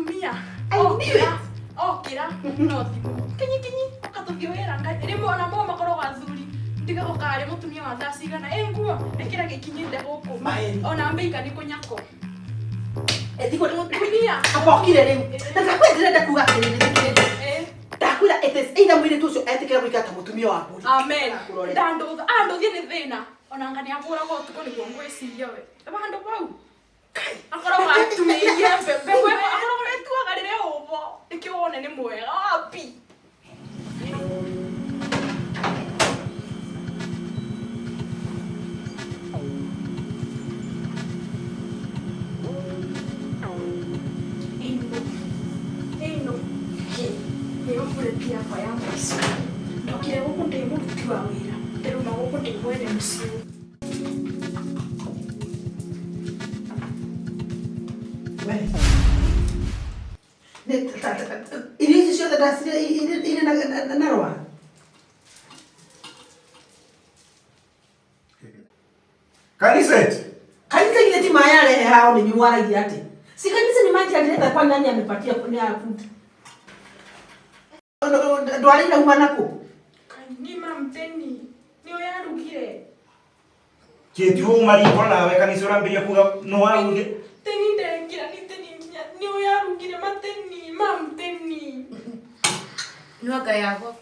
Mũtumia. I knew it. Okĩra. Okĩra. No thimũ. Kinyi kinyi. Ũgatũthiĩ wĩra ngai. Rĩmwe ona mo makoragwo athuri. Ndiga gũkarĩ mũtumia wa thaa cigana. Ĩ nguo. Ĩkĩra gĩkinyĩte gũkũ. Maeni. Ona mbĩika nĩ kũnyako. Ethiko Mũtumia. Abokire rĩu. Na ndakwĩra ndĩrenda kuga atĩrĩrĩ thikĩrĩria. Eh. Ndakwĩra it is either mũirĩtu ũcio etĩkĩra gũikara ta mũtumia wa mbũri. Amen. Kũrore. Ndandũtha. Andũthie nĩ thĩna. Ona anga nĩ ahũragwo ũtukũ nĩguo ngwĩciria we. Bandũ bau. Akoragwo atumĩirie mbembe ĩyo akoragwo etuaga rĩrĩa ũbo. Nĩkĩo wone nĩ mwega wapi. Ĩno. Ĩno. Nĩyo bureti yakwa ya mũico. Ndokire gũkũ ndĩ mũruti wa wĩra. Ndĩrauma gũkũ ndĩ mwene mũciĩ. We. Nĩ irio ici ciothe ndacirĩa irĩ na rwara. Kanisa. Kanisa ile ti maĩ arehe hao nĩ mwaragia atĩ. Si kanisa ni maji alileta kwa nani amepatia ni food. Ndwara irauma nakũ? Kaĩ nĩ mamteni. Nĩ ũyũ arugire. Kĩti uma riko nawe kanisa ũrambĩrĩria kuga no waruge. Teni ndekĩra nĩ teni nginya nĩ ũyũ arugire mateni mamteni. Nwaga yako.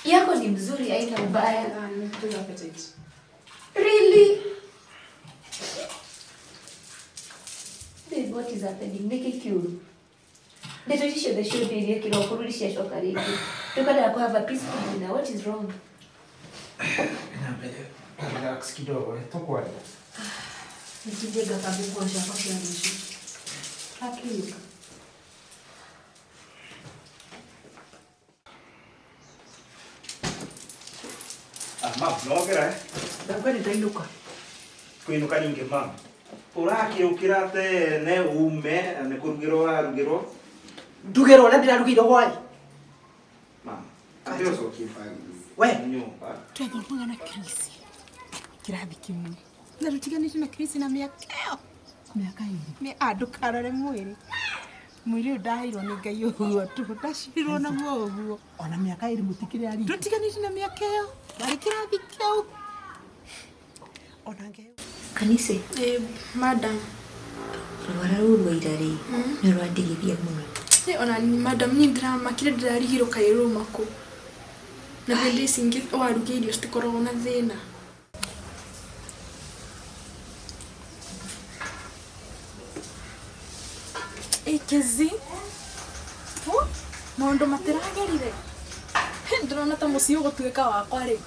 Yako ni mzuri, haina ubaya. Really? Babe, what is happening? Nĩkĩ kĩũru? Ndeto ici ciothe ciũmbĩirie kĩroko rũri ciacoka rĩngĩ. Tũkwendaga kũ have a peaceful dinner. What is wrong? Nyambere relax kidogo eh, tũkwaria. Nikije ngabange nguo ciakwa cia rũciũ. Akiuka. Ah, mam, nokĩra eh? Ndakwĩra ndainũka. Kũinũka ningĩ mam. Ũrakĩũkĩra tene ume na nĩ kũrugĩrwo ũrarugĩrwo. Ndugĩrwo na ndĩrarugĩirwo hwaĩ. Mam, atĩ ũcokie bagi. We. Nyũmba. Twathomaga na Chris kĩrathi kĩmwe na tũtiganĩte na Chris na mĩaka ĩyo Mĩaka ĩrĩ. nĩ andũkarore mwĩrĩ mwĩrĩ ũyũ ndaheirwo nĩ Ngai ũguo tũhũ ndacirirwo naguo ũguo. Ona mĩaka ĩrĩ mũtikĩrĩ arika. Tũtiganĩte na mĩaka ĩyo warĩ kĩrathi kĩu ona ngeo Kanise, Eh, madam. rwara rũu rwa ira rĩ, nĩ rwandigithia mũno. Ĩ, ona ni madam niĩ ndĩramakire ndĩrarigirwo kaĩ rũma kũ. Na hĩndĩ ici ingĩ waruga irio citikoragwo na thĩna. Ĩ Kezi. Maũndũ matiragĩrire. Ndĩrona ta mũciĩ ũgũtuĩka wakwa rĩ.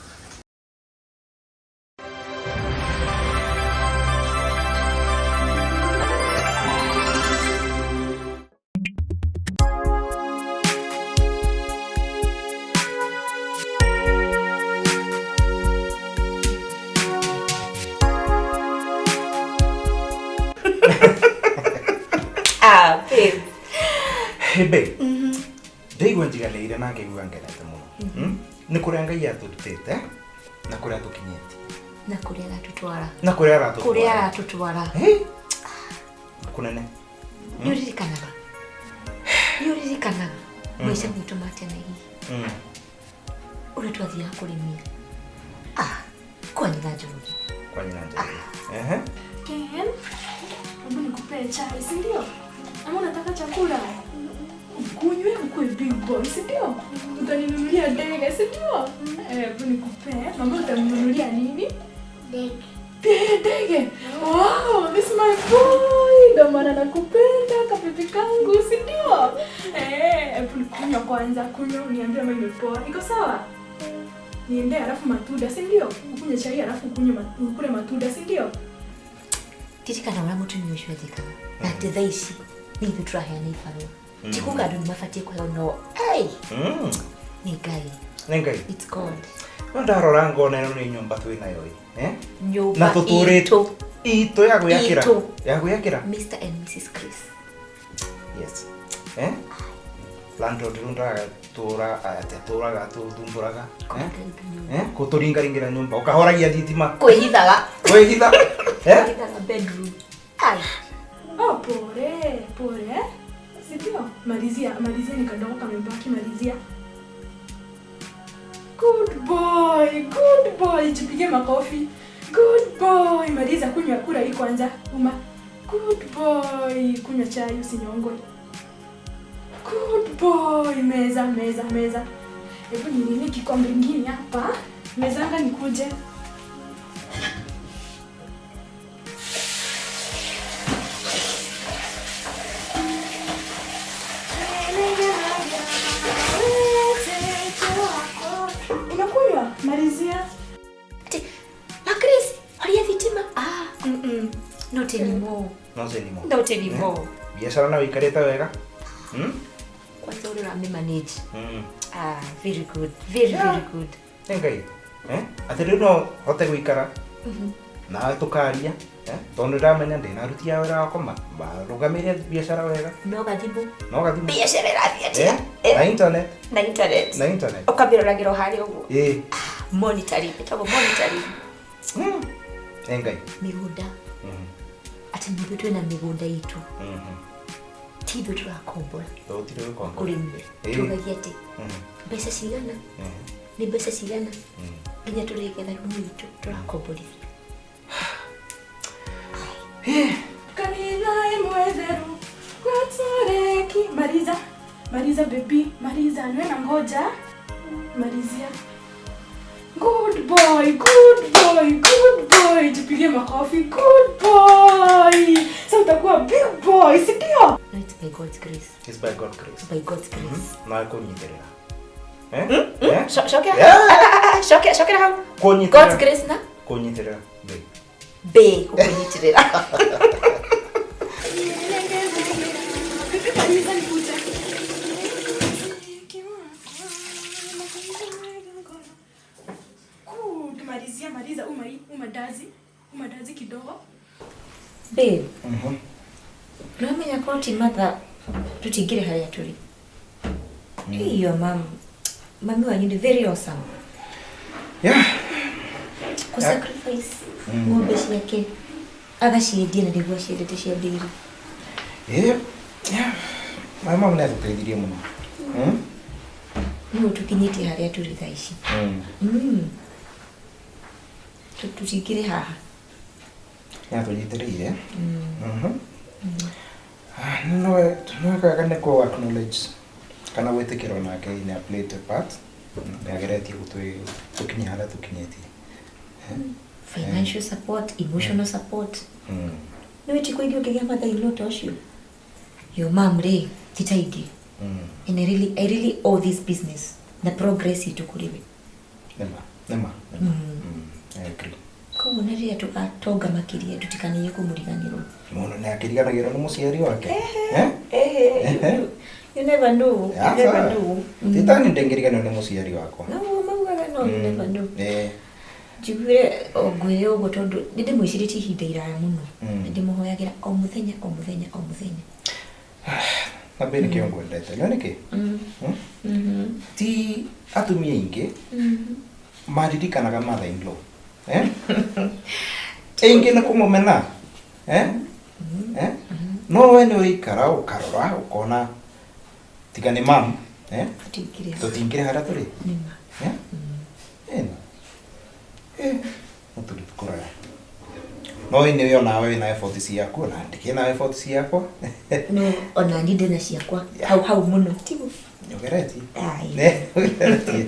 Ah, babe. Hey babe. Ndaigua njiganĩire na ngĩigua ngenete mũno. Mm? Nĩ kũrĩa Ngai atũrutĩte na kũrĩa tũkinyĩte. Na kũrĩa aratũtwara. Na kũrĩa aratũtwara. Kũrĩa aratũtwara. Hey. Kũnene. Nĩ ũririkanaga? Nĩ ũririkanaga maica maitũ ma tene hihi? Ũrĩa twathiaga kũrĩmia. Ah, kwa nyina Njoroge. Kwa nyina Njoroge. Ehe. Ken, hebu nikupee chai, si ndio? Ama unataka chakula? Ukunywe ukuwe big boy, si ndio? Utaninunulia ndege, si ndio? Eh, hebu nikupee. Mama utamnunulia nini? Ndege. Ndege. Wow, this is my boy. Ndio maana nakupenda kapipi kangu, si ndio? Eh, hebu kunywa kwanza, kunywa uniambie kama imepoa. Iko sawa? Niende alafu matunda, si ndio? Ukunywe chai alafu ukunywe ukule matunda, si ndio? Ririkana ũrĩa mũtumia ũcio ethĩkaga na atĩ thaa ici nĩ ithuĩ tũraheana ibarũa. Ti kuga andũ nĩ mabatiĩ kũheo no ei nĩ Ngai. Nĩ Ngai. It's God. No ndarora ngona ĩno nĩ nyũmba twĩ nayo ĩ. Eh? Nyũmba Na tũtũrĩte itũ. itũ ya gwĩakĩra. Itũ. Ya gwĩakĩra. Mr and Mrs Chris. Yes. Eh? Landlord rĩu ndagatũra atĩ atũraga atũthumbũraga. Eh? Eh? Kũtũringaringĩra nyũmba ũkahoragia thitima. Kwĩhithaga. Kwĩhitha. Eh? Kwĩhithaga bedroom. Ai. Oh, pole. pole eh? Si ndio? Malizia, malizia ni kadogo kamebaki, malizia. Good boy, good boy. Jipige makofi. Good boy. Maliza kunywa kula hii kwanza. Uma. Good boy. Kunywa chai usinyongwe. Good boy. Meza, meza, meza. Hebu ni nini kikombe kingine hapa? Mezanga nikuje. Unakunywa? Malizia. Ati, Chris, horia thitima. Not anymore. Not anymore. Not anymore. Biashara nayo ikarĩte wega. Kwanza ule ame manage. Ah, very good. Very very good. Nĩ Ngai. Atĩ rĩu no hote gũikara nawe tũkaria tondũ ndamenya ndĩna aruti a wĩra wakwa marũgamĩrĩre biacara wega. No gathimũ. No gathimũ. Biacara ĩrathiĩ atĩa? Na internet. Na internet. Na internet. Ũkamĩroragĩra o harĩa ũguo. Ĩĩ. Monitoring, ĩtagwo monitoring. Nĩ Ngai. Mĩgũnda. Atĩ nithuĩ twĩna mĩgũnda itũ. Ti ithuĩ tũrakombora. Tũtirĩ gũkombora. Kũrĩmia. Tugagia atĩ mbeca cigana? Nĩ mbeca cigana? Nginya tũrĩgetha rumu itũ tũrakomborithia. Kanitha ĩmwe theru gwatoreki. Mariza, Mariza baby, Mariza niwe na ngoja. Marizia. Good boy, good boy, good boy. Jipige makofi. Good boy. Sasa utakuwa big boy, si ndio? No, it's by God's grace. It's by God's grace. By God's grace. Na kũnyitĩrĩra. Cokera, cokera hau. God's grace na? Kũnyitĩrĩra. Be. Be, kũnyitĩrĩra. Maliza nikuje. Good, malizia, maliza umadazi, umadazi kidogo. Babe. Nĩwamenya korwo ti Martha tũtingĩrĩ harĩa tũrĩ. Hey, your mom. Mami wanyu ni very awesome. Yeah. Ku sacrifice ng'ombe ciake agaciendia na nĩguo aciendete cia ndĩri. Yeah. Yeah. My mom nĩ atũteithirie mũno. Nĩguo tũkinyĩtie harĩa tũrĩ thaa ici. Tũtingĩrĩ haha. Nĩ atũnyitĩrĩire. No wega nĩ kũ acknowledge kana gwĩtĩkĩrwo nake nĩ a played a part. Nĩ ageretie gũtũkinyia harĩa tũkinyĩtie. Financial support, emotional support. Nĩ wĩtĩkio ingĩ ũngĩgĩa mother-in-law ta ũcio. Your mom rĩ ti ta ingĩ. And I really owe this business na progress itũ kũrĩ we. Nĩma, nĩma. I agree. Koguo na rĩrĩa tũgatonga makĩria tũtikanaie kũmũriganĩrwo. Mũndũ nĩ akĩriganagĩrwo nĩ mũciari wake. You never know. You never know. Titani ndĩngĩriganĩrwo nĩ mũciari wakwa. No, maugaga no, you never know. Njiguire o ngwĩre ũguo tondũ nĩ ndĩmwĩcirĩtie ihinda iraya mũno. Nĩ ndĩmũhoyagĩra o mũthenya, o mũthenya, o mũthenya. Na mbere nĩkĩo ngwendete. Nĩ nĩkĩ? Ti atumia aingĩ maririkanaga mother in law. Aingĩ nĩ kũmũmena. No we nĩ ũraikara ũkarora ũkona tiga nĩ mam, tũtingĩrĩ harĩa tũrĩ. No tũrĩ kũraya. No nĩ onawe wĩna effort ciaku na ndikĩ na effort ciakwa. No ona niĩ ndĩna ciakwa hau hau mũno tiguo. Nĩũgeretie. Ai. Nĩũgeretie.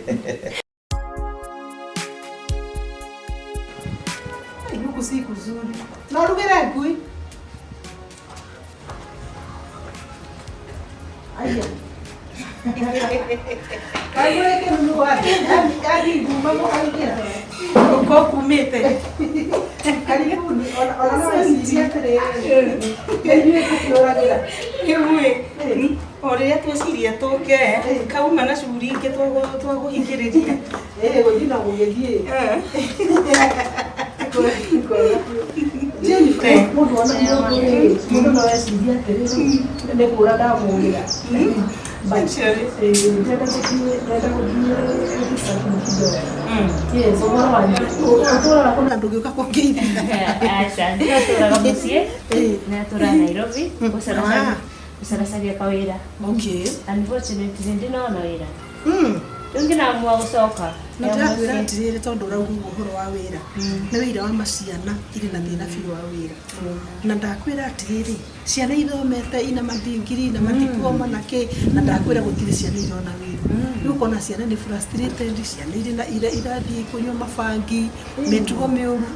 Huku si kuzuri. Na rugĩre ngui. Aya. Kaigũrĩke nĩ wake. Yaani nguma mũkaingĩra. Uko kumĩte. Karibuni ona no wecirie atĩrĩrĩ. Inyuĩ tũkĩũragĩra. Rĩu ĩ, o rĩrĩa tweciria tũke, kauma na cuguri ingĩ twagũhingĩrĩria. Ĩĩ gũthiĩ na gũgĩthiĩ. Jennifer, mũndũ ona mũndũ no ecirie atĩrĩrĩ, nĩ kũra ndamũgĩra. Ndĩrenda gũthiĩ kidogo. Yes, ũhoro wanyu. Ũtũraga kũ na ndũgĩũka kũngeithia? Aca, ndatũraga mũciĩ, ndatũraga Nairobi, gũcera Gucaracaria kawira. Okay. Unfortunately ndinona wira. Rĩu ngĩnamua gũcoka. Na ndĩrakwĩra atĩrĩrĩ tondũ ũrauga ũguo ũhoro wa wĩra nĩ wĩra wa maciana irĩ na thĩna biũ wa wĩra na ndakwĩra atĩrĩrĩ ciana ithomete ina madigiri na madiploma na kĩ na ndakwĩra gũtirĩ ciana irona wĩra rĩu ũkona ciana nĩ frustrated ciana irĩ na irathiĩ kũnyua mabangi mĩtugo mĩũru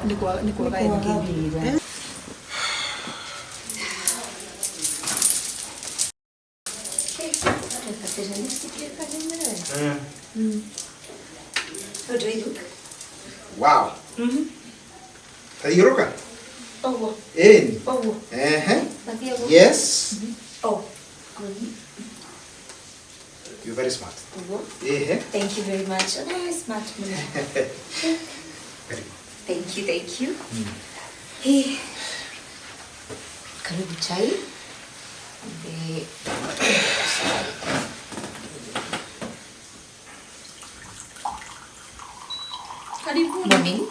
nĩ kwaga engagement. How do I look? Wow. Tairoka. Oh. In. Oh. Yes. Oh. Good. You're very smart. Oh. Thank you very much. Oh, smart. Very good. Thank you, thank you. Hey. Karibu chai. Karibu. Morning.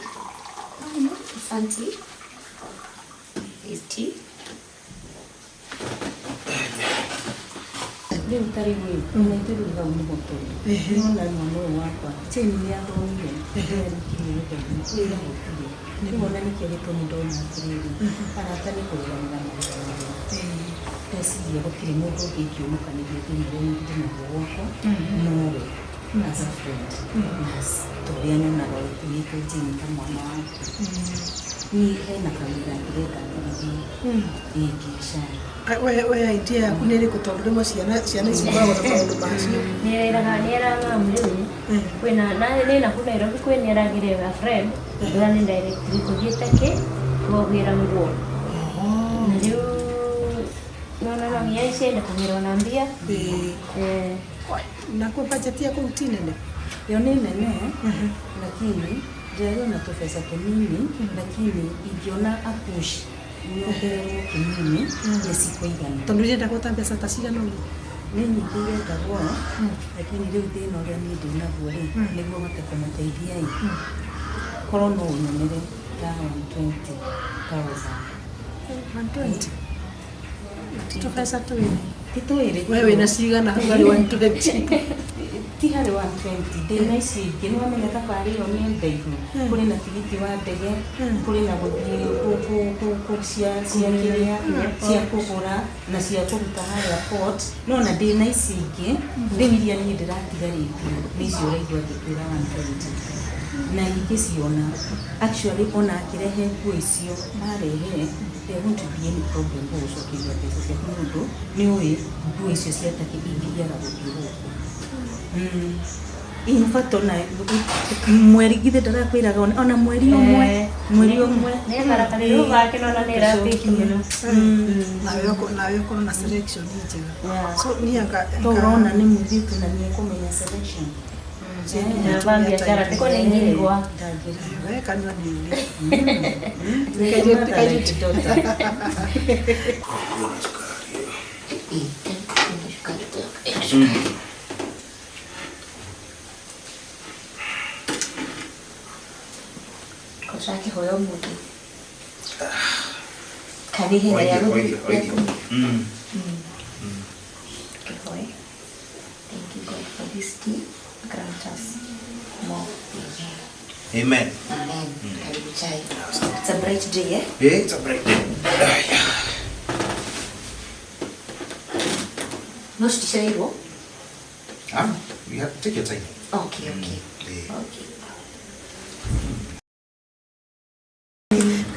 Asante. Is tea? Rĩu ta rĩu ĩ, ona ithuĩ rĩu hau nĩho tũrĩ. Nĩwona mwana ũyũ wakwa Jane nĩ athomire, nĩarĩkirie gĩthomo, wĩra gũtirĩ. Rĩu ona nĩkĩo gĩtũmi ndona atĩrĩrĩ, arata nĩ kũrũgamĩra marũgamĩrĩra. Ndeciria gũtirĩ mũndũ ũngĩ ingĩũnũkanĩria thĩna ũrĩa ndĩnaguo gwakwa, nowe as a friend. Na ta ũrĩa nyonaga ũkuĩte Jane ta mwana waku. Niĩ hena kawĩra ndĩrenda ndĩrĩrie ĩ biacara. We idea yaku nĩ ĩrĩkũ tondũ rĩmwe ciana ici ikoragwo na maũndũ macio. Nĩeraga mamu rĩu kwĩna nĩ naku Nairobi kwĩ nĩaragĩre a friend ũrĩa nĩ directly kũthiĩ Turkey kũgĩra nguo. Na rĩu nona no nginya ciende kũgĩrwo na mbia. Na kwa budget yaku ti nene? Yo nĩ nene lakini ndĩrarĩ ona tũbeca tũnini lakini ingĩona a push nyongererwo kĩnini nĩ cikũigana. Tondũ irendagwo ta mbeca ta cigana ũguo? Nĩ nyingĩ irendagwo lakini rĩu thĩna ũrĩa niĩ ndĩnaguo rĩ nĩguo hote kũmũteithia ĩ korwo no ũnyonere ta 120,000. 120? Ti tũbeca twĩrĩ? Ti twĩrĩ. We wĩna cigana hau harĩ 120? Ti harĩ 120 ndĩna ici ingĩ nĩ wamenya thabarĩ ĩyo nĩ ndaihu kũrĩ na tigiti wa ndege kũrĩ na gũthiĩ cia kĩrĩa cia kũgũra na cia kũruta harĩa port no na ndĩna ici ingĩ rĩu iria niĩ ndĩratigarĩtie nĩ icio ũraigua ngĩkwĩra 120 na ingĩciona actually ona akĩrehe nguo icio arehe there won't be any problem gũgũcokeria mbeca ciaku nĩ ũndũ nĩ ũĩ nguo icio cia Turkey ingĩaga gũthiĩ gũkũ. In fact ona mweri githĩ ndarakwĩraga ona mweri ũmwe Nawe ũkorwo na selection njega. So niĩ anga to ũrona nĩ mũirĩtu na nĩ ekũmenya selection. Biashara tiko nĩ nyingwa. We kanyua nini? Tũrakĩhoya ũmũthĩ. Kana ihenya rĩa gũthiĩ. Kĩhoe. Thank you God for this tea. Grant us more. Amen. Amen. Karibu chai. It's a bright day, eh? Yeah, it's a bright day. No citicereirwo? Ah, you have to take your time. Okay, okay. Okay.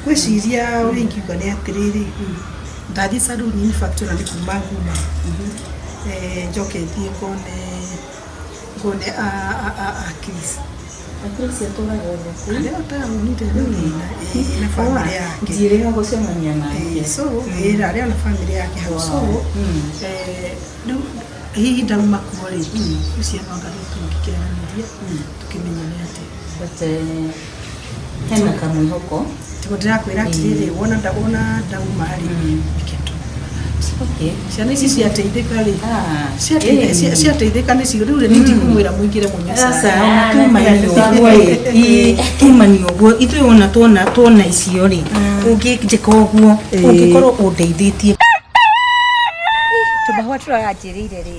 Ngwĩciria ũrĩa ingiuga nĩ atĩrĩrĩ ndathiĩ saruni in fact ona nĩ kuma nguma njoke thiĩ ngone a Chris. Chris atũraga o gũkũ. Arĩ o taũni ndarĩ na thĩna na bamĩrĩ yake. Njĩrĩga gũcemania nake. So arĩ o na bamĩrĩ yake hau so rĩu hihi ndauma kuo rĩ ũcio no anga rĩu tũngĩkĩaranĩria tũkĩmenyane atĩa. But hena kamwĩhoko. Tiguo ndĩrakwĩra atĩrĩrĩ wona ndauma rĩ we can talk. Okay. Ciana ici ciateithĩka rĩ ciateithĩka nĩcio rĩu rĩ niĩ ndikumwĩra mũingĩre mũnyue cai. Aca ona tumani ũguo ĩ tumani ũguo ithuĩ ona tuona icio rĩ ũngĩnjĩka ũguo ũngĩkorwo ũndeithĩtie. Tũmahũa tũranjĩrĩire rĩ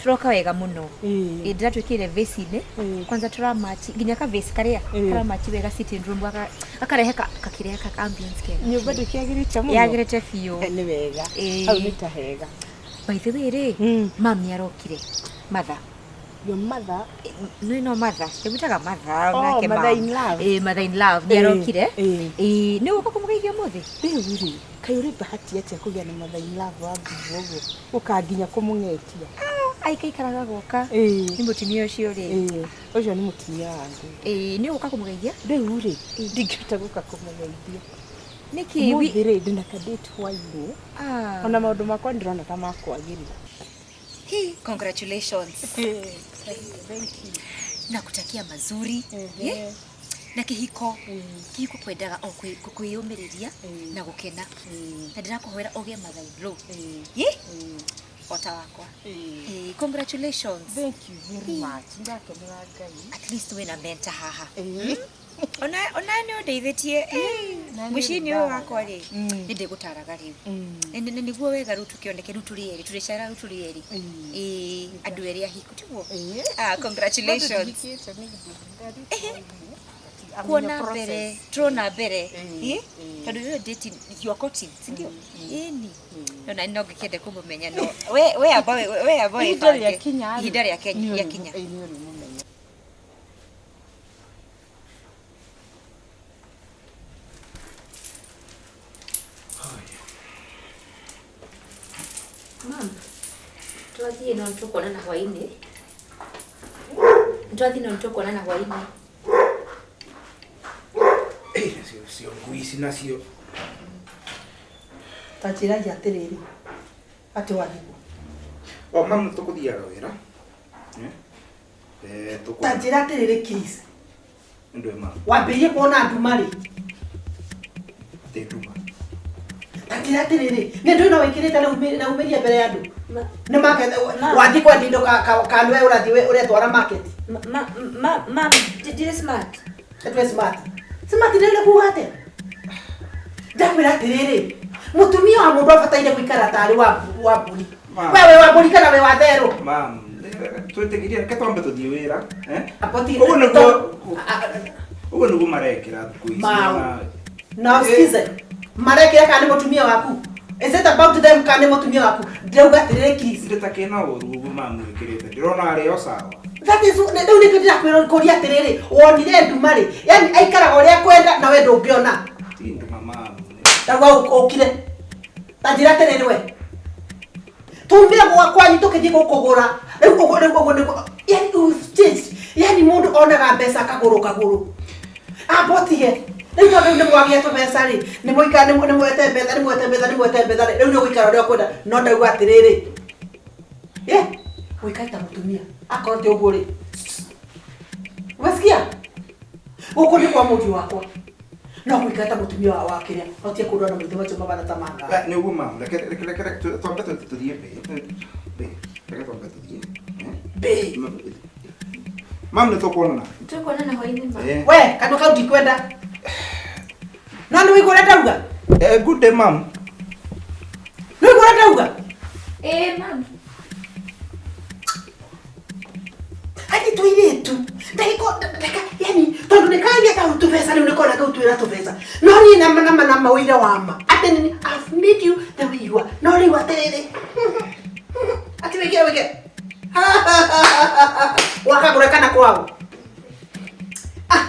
tũroka wega mũno. Ĩ ndĩratwĩkĩire vase-inĩ kwanza tũramachi nginya ka vase karĩa karamachi wega sitting room gakarehe kakĩrĩa ka ambience kega. Nyũmba ndĩkĩagĩrĩte mũno. Yagĩrĩte biũ. Nĩ wega. Ĩĩ. Hau nĩ ta hega. By the way rĩ, mam nĩ arokire. Mother. Your mother. No no mother. Ĩmwĩtaga mother Oh, nake mother mam. in love. Ĩĩ, mother in love nĩ Ĩĩ, arokire. ĩĩ. Ĩĩ, nĩ ũgũka kũmũgeithia ũmũthĩ? Rĩu rĩ, kaĩ ũrĩ bahati atĩa kũgĩa na mother in love wa nguvu ũguo ũkanginya kũmũng'etia. Aikaikaraga gwoka. Ĩĩ. Nĩ mũtumia ũcio rĩ. Ĩĩ, ũcio nĩ mũtumia wa nguvu. Ĩĩ, nĩ ũgũka kũmũgeithia? Rĩu rĩ, ndingĩhota gũka kũmũgeithia. Nĩkĩ? Ũmũthĩ rĩ, ndĩna kadate hwainĩ. Ah. Ona maũndũ makwa ndĩrona ta makwagĩrĩra. Hey, congratulations. Thank you. Nakutakia mazuri. Yeah? Na kihiko kihiko kwendaga o kwiyumĩrĩria na gũkena na ndĩrakũhoera ũgĩe mother in law. Ye? O ta wakwa. Eh, congratulations. Thank you very much. Ndakenera Ngai. At least wĩna mentor haha. Ĩĩ. Ona ona nĩ ũndeithĩtie Na nĩ mũciĩ-inĩ ũyũ wakwa rĩ Mm. nĩ ndĩgũtaraga rĩu. Nĩ nĩguo wega rĩu tũkĩoneke rĩu tũrĩ erĩ tũrĩcera rĩu tũrĩ erĩ. Ĩĩ, andũ erĩ ahiku tiguo? Ĩĩ. Ah, congratulations. Ndihikĩte nĩ ndĩ- Kuona mbere turona mbere. Ĩĩ, Ĩĩ, tondũ rĩu date you are courting, si ndio? Ĩni no na no ngĩkĩende kũmũmenya no we amba we amba Ihinda rĩakinya rĩ, ihinda rĩakinya nĩ rĩakinya. ĩĩ, nĩ ũrĩmũmenya. Mam, twathiĩ no nĩtũkuonana hwainĩ. Twathiĩ no nĩtũkuonana hwainĩ. Ĩ, nacio cio ngui ici nacio. Ta njĩragia atĩrĩrĩ, atĩ wathikũ. O mamu tũkũthiaga wĩra. Eh, Ta tũkũ. njĩra atĩrĩrĩ Chris, Ndwe mamu. wambĩrĩrie kuona nduma rĩ? Atĩ nduma. Ta njĩra atĩrĩrĩ, nĩ ndũĩ no wĩkĩrĩte na umĩrie mbere ya andũ? Nĩ market, wathiĩ kwendia indo ka nĩwe ũrathiĩ ũretwara market. Mam, ndirĩ smart. Atwe smart. Smart nĩ kuga atĩa? Ndakwĩra atĩrĩrĩ, mũtumia wa mũndũ abataire gũikara tarĩ wa mbũri. Ma. We wĩ wa mbũri kana wĩ wa therũ? Mamu, twĩtĩkĩrie reke twambe tũthiĩ wĩra. Eh? Aboti- Ũguo nĩguo ũguo nĩguo marekĩra thikũ ici. Mau. Na- Na usikize. Marekĩra kana nĩ mũtumia waku? Is it about them kana nĩ mũtumia waku? Ndĩrauga atĩrĩrĩ Chris. Ndĩ ta kĩna ũru ũguo mamu ĩkĩrĩte. Ndĩrona arĩ o sawa. That is rĩu nĩkĩo ndĩrakwĩra kũria atĩrĩrĩ, wonire nduma rĩ, yani aikaraga ũrĩa akwenda na we ndũngĩona. Ti nduma mamu. Ndauga ũkire. Ta njĩra atĩrĩrĩ we. Tumire gwa kwanyu tũkĩthiĩ gũkũgũra. Rĩu ũguo rĩu ũguo nĩguo yani you've changed. Yani mũndũ onaga mbeca kagũrũ kagũrũ. Ambotige. Rĩu tondũ nĩ mwagĩa tũbeca rĩ, nĩ mũikara nĩ mwete mbeca nĩ mwete mbeca nĩ mwete mbeca rĩ, rĩu nĩ ũgũikara ũrĩa ũkwenda no ndauga atĩrĩrĩ. Ye, ũikare ta mũtumia. Akorwo ti ũguo rĩ. Umesikia? Gũkũ nĩ kwa mũriũ wakwa. No gũikara ta mũtumia wa kĩrĩa. No tie kũndũ na maitho macio mabana ta manga. Nĩ ũguo mamu, reke reke reke reke twambe tũthiĩ mbĩ. Mbĩ. Reke twambe tũthiĩ. Mbĩ. Mamu nĩ tũkuonana. Tũkuonana hwainĩ ma. Eh. We, kanua kau ndikwenda. No nĩ wĩigua ũrĩa ndauga? Eh, good day mamu. Nĩ wĩigua ũrĩa ndauga? Ĩĩ mam. Hadi tũirĩtu. Ndagĩko ndaka yani tondũ nĩ kagĩa kau tũbeca rĩu nĩkona kau twĩra tũbeca. No niĩ nama nama nama ũira wa ma. Atĩ nĩ I've made you the way you are. No rĩu atĩrĩrĩ. Atĩ wĩke wĩke. Wakagũra kana kwao. Ah.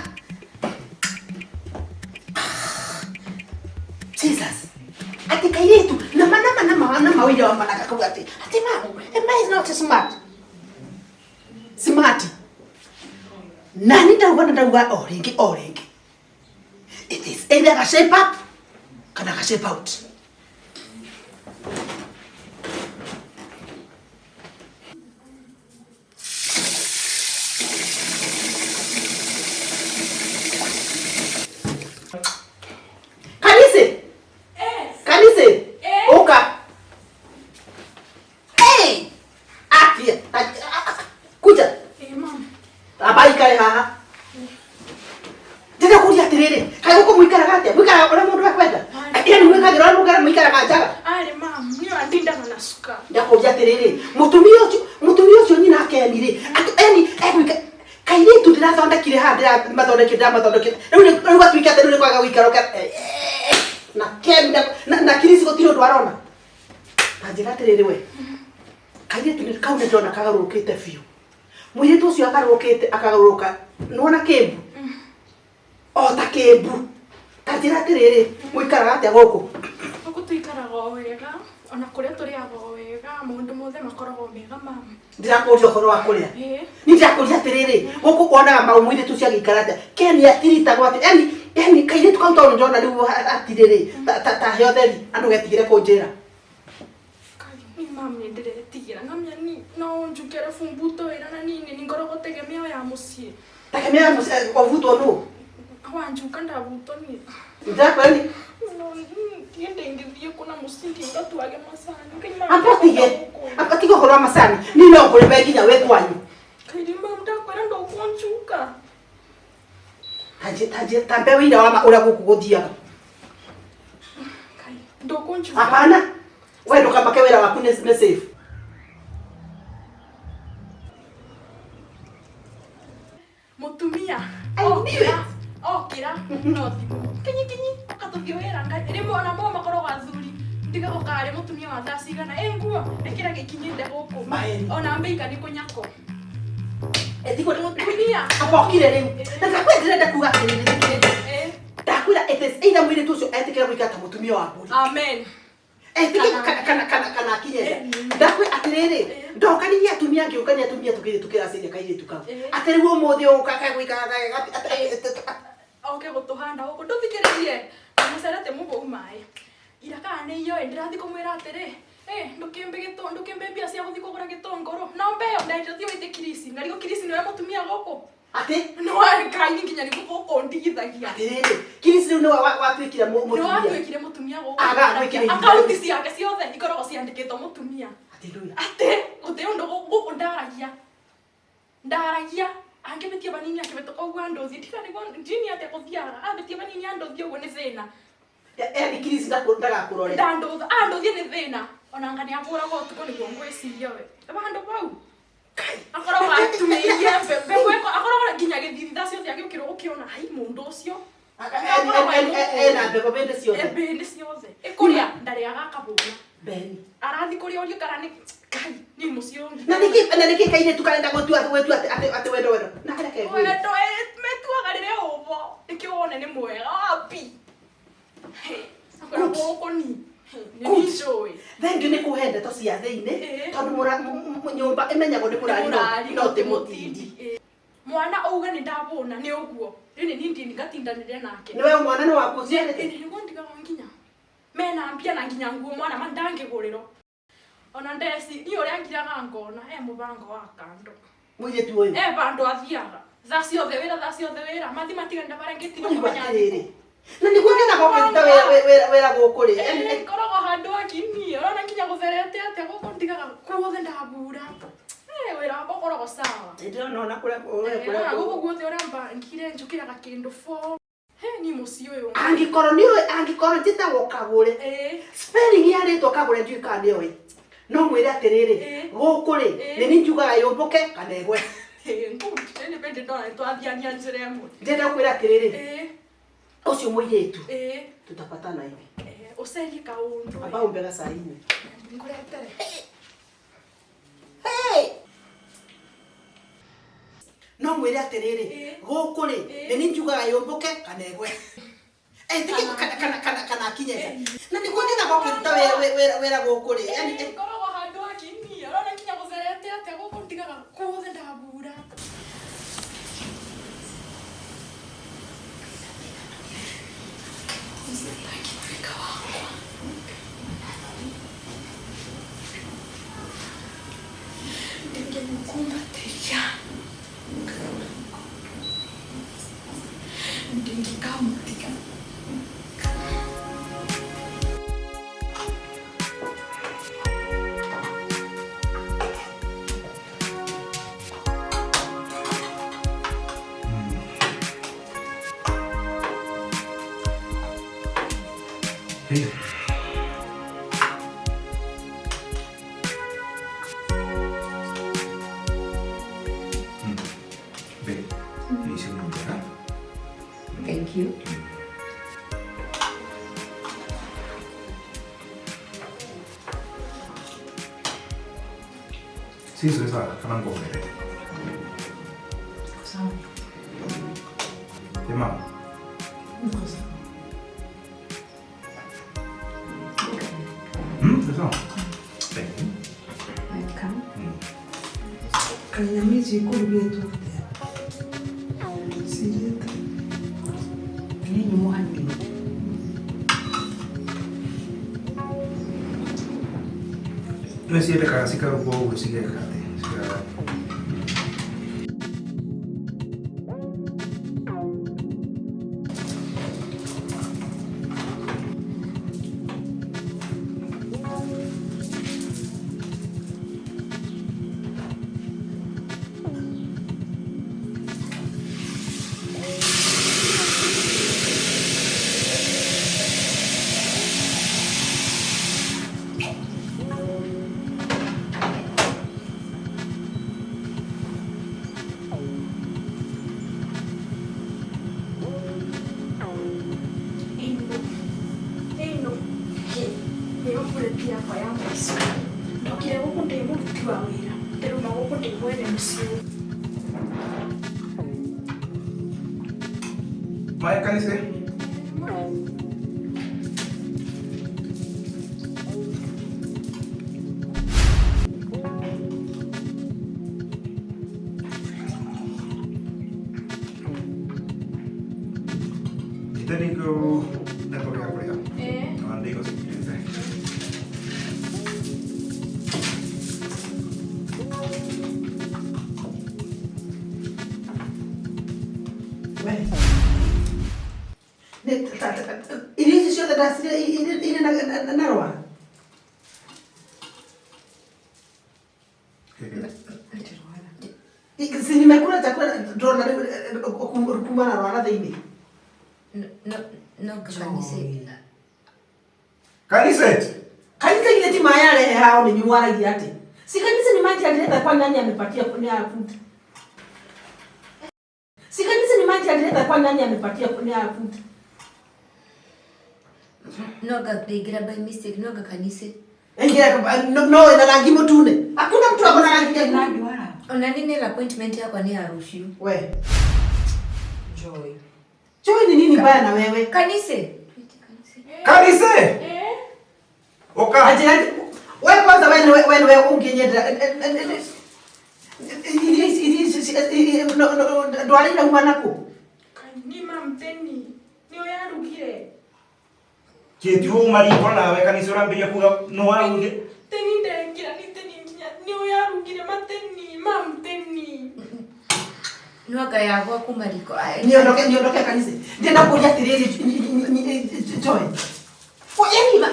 Jesus. Atĩ kairĩtu nama nama nama nama ũira wa ma na gakauga atĩ atĩ mamu, Emma is not smart. Smart. Nani ndauga na ndauga o rĩngĩ o rĩngĩ. It is either ga shape up kana ga shape out. Kanise. Kanise. Uka. Hey! Atia. Kuja. Ĩĩ mam. Amba ikare haha. Ndĩra kũria atĩrĩrĩ, kaĩ gũkũ mũikaraga atĩa? Mũikaraga ũrĩa mũndũ ekwenda? Yani mwĩkagĩra ũrĩa cukari. Ndakũria atĩrĩrĩ, mũtumia ũcio nyina Ken rĩ, yani egwĩka kairĩtu ndĩrathondekire haha ndĩramathondekire rĩu gwatuĩka atĩ rĩu nĩ kwaga gũikara na Ken na Chris gũtirĩ ũndũ arona. Ta njĩra atĩrĩrĩ we, kairĩtu kau nĩ ndĩrona kagarũrũkĩte biũ. Mũirĩtu ũcio agarũrũkĩte akagarũrũka nĩwona kĩmbu o ta kĩmbu. Ta njĩra atĩrĩrĩ, mũikaraga atĩa gũkũ? Gũkũ tũikaraga o wega, ona kũrĩa tũrĩaga o wega, maũndũ mothe makoragwo mega mama. Ndirakũria ũhoro wa kũrĩa. Ni ndĩrakũria atĩrĩrĩ, gũkũ wonaga maũ mũirĩtu ũcio agĩikara atĩa? Ken atiritagwo atĩ yani kairĩtu kau tondũ ndĩrona rĩu atirĩrĩ ta he ũtheri andũ getigĩre kũnjĩra. Ni mama nĩ ndĩretigĩra ngamenya ni no njukere bumbuto wĩra na nini ni ngoragwo tegemeo ya mũciĩ. Tegemeo ya mũciĩ ũbutwo nũ? Wanjuka ndabutwo ni. Ndĩrakwĩra ni ndingĩthiĩ kuna mũciĩ ndingatuage macani. Amba tige ũhoro wa macani. Niĩ no ngũrĩme nginya wĩ kwanyu. Kairi mama ndakwĩra ndũkũnjuka. Ta mbe wĩira wa ma ũrĩa gũkũ gũthiaga. Ndũkũnjuka. Hapana. We ndũkamake wĩra waku nĩ safe. Mũtumia okĩra no thimũ kinyi kinyi ũgatũthiĩ wĩra rĩmwe ona mo makoragwo athuri ndigagwo karĩ mũtumia wa thaa cigana ĩ nguo ĩkĩra gĩkinyĩte gũkũ ona mbĩika nĩ kũnyako. Mũtumia abokire rĩu na ndakwĩra ndĩrenda kuga atĩrĩrĩ, ndakwĩra it is either mũirĩtu ũcio etĩkĩra gũikara ta mũtumia wa mbũri. Amen. Kana akinye ndakwĩra atĩrĩrĩ, ndokanirie atumia ngĩũkania atumia tũkĩrĩ tũkĩracĩria kairĩtu kau atĩ rĩu ũmũthĩ ũka gũikara oke gũtũhanda gũkũ ndũthikĩrĩrie mũcerete mũbou maĩ ira kana nĩ iyoĩ ndĩrathiĩ kũmwĩra atĩrĩ ndũkĩmbe mbia cia gũthiĩ kũgũra gĩtũngũrũ no mbeo ndaithiĩ wĩte Kirisi ngarigwo Kirisi nĩwe mũtumia gũkũ atĩ no Ngai nginya nĩguo gũkũ ndigithagia atĩrĩrĩ Kirisi rĩu nĩwe watuĩkire mũtumia, nĩwe watuĩkire mũtumia gũkũ, akaunti ciake ciothe ikoragwo ciandĩkĩtwo mũtumia atĩ gũtirĩ ũndũ gũkũ ndaragia angĩbĩtia banini akĩbĩtũka ũguo andũthiĩ ndikarigwo njini atĩa gũthiaga ambĩtia banini andũthiĩ ũguo nĩ thĩna. Yani Kirisi ndagakũrore andũthiĩ nĩ thĩna ona anga nĩabũragwo ũtukũ nĩguo ngwĩciria we bandũ bau akoragwo atumĩirie mbembe akoragwo nginya gĩthithi thaa ciothe agĩũkĩrwo gũkĩona hai mũndũ ũcio ena mbembe bĩndĩ ciothe bĩndĩ ciothe ĩkũrĩa ndarĩaga akabũna arathi kũrĩa ũrio kana nĩ Ngai ni mũciĩ ũngĩ na nĩkĩ kairĩtu karenda gũtua atĩ wendo wendo na harĩa kegwĩra wendo metuaga rĩrĩa ũbo nĩkĩo wone nĩ mwega wapi akoragwo gũkũ ni nĩ thengiũ nĩ kũhe ndeto cia thĩinĩ tondũ nyũmba ĩmenyagwo nĩ mũrari no ti mũtindi. Mwana auga nĩ ndabũna nĩ ũguo rĩu nĩ niĩ ngatindanĩria nake. Nĩwe mwana nĩ waku ũciarĩte? Nĩguo ndigagwo nginya mena mbia na nginya nguo mwana ma ndangĩgũrĩrwo ona ndeci niĩ ũrĩa ngiraga ngona e mũbango wa kando mũirĩtu ũyũ e bandũ athiaga thaa ciothe wĩra thaa ciothe wĩra mathi matiganĩra barĩa ngĩtiga kũmenya atĩrĩrĩ na nĩguo nyonaga ũkĩruta wĩra gũkũ rĩ ngoragwo handũ akinie ũrona nginya gũtherete atĩa gũkũ ndigaga kuothe ndabura wĩra wakwa ũkoragwo sawa ndĩrona ona kũrĩa gũkũ guothe ũrĩa mbangire njũkĩraga kĩndũ 4 ni mũciĩ ũyũ angĩkorwo nĩũĩ angĩkorwo njĩtagwo Kagũre spelling ya rĩtwa Kagũre ndiũĩ kana nĩoĩ no mwĩre atĩrĩrĩ gũkũ rĩ nĩ niĩ njugaga yũmbũke kana ĩgwe. Ndĩrenda gũkwĩra atĩrĩrĩ ũcio mũirĩtu tutapatana hivi ũcerie kaũndũ amba umbega saa inywe ngũretere. No mwĩre atĩrĩrĩ gũkũ rĩ nĩ niĩ njugaga yũmbũke kana ĩgwe kana akinye na nĩguo nyonaga ũkĩruta wĩra gũkũ rĩ ngoragwo handũ akinie ũrona nginya gũtherete atĩa gũkũ ndigaga kuothe ndabura. Ndingĩmũkumbatĩria ndingĩkamũtiga. Thank you. Sizo sawa kana ngomere. Sawa. Ĩ mama. Niko sawa. Sawa. Thank you. Welcome. Kaĩ nyama ici ikũrugĩtwo atĩa? Cirĩte. Nĩ nyũmũ hanini. Nĩ ciendekaga cikarugwo ũguo cigeka atĩ Ndokire gũkũ ndĩ mũruti wa wĩra, ndĩrauma gũkũ ndĩ mwene mũciĩ. Maya kanitha. Ithe nĩkĩo ndeto gĩa kũrĩa. Na ndĩgo cikirĩte. Irio ici ciothe ndacirĩa irĩ na rwara. Si nimekula chakula ndona kuma na rwara thĩinĩ. No, no, kanitha. Kanitha. Kanitha ile ti maĩ arehe hao nĩ mwaragia atĩ. Si kanitha ni maji alileta kwa nani amepatia kwa food. Si kanitha ni maji alileta kwa nani amepatia kwa food. Noga ndĩingĩra by mistake, noga kanitha. Ingira no no na rangi mutune. Hakuna mtu akona rangi nyekundu. Ona nini appointment yakwa nĩ ya rũciũ. We. Joy. Joy ni nini baya na wewe? Kanitha. Kanitha. Oka. Ati wewe kwanza wewe wewe ungenyenda iri ndwara irauma naku. Ni mamteni. Ni ũyarugire. Kĩti uma riko nawe kanitha ũrambĩrĩria kuga nĩ warugire. Teni ndekĩra ni teni nginya ni ũyarugire mateni mamteni. Noga yagwa kuma riko. Niondoke kanitha. Ndĩrenda kũria atĩrĩrĩ Joy.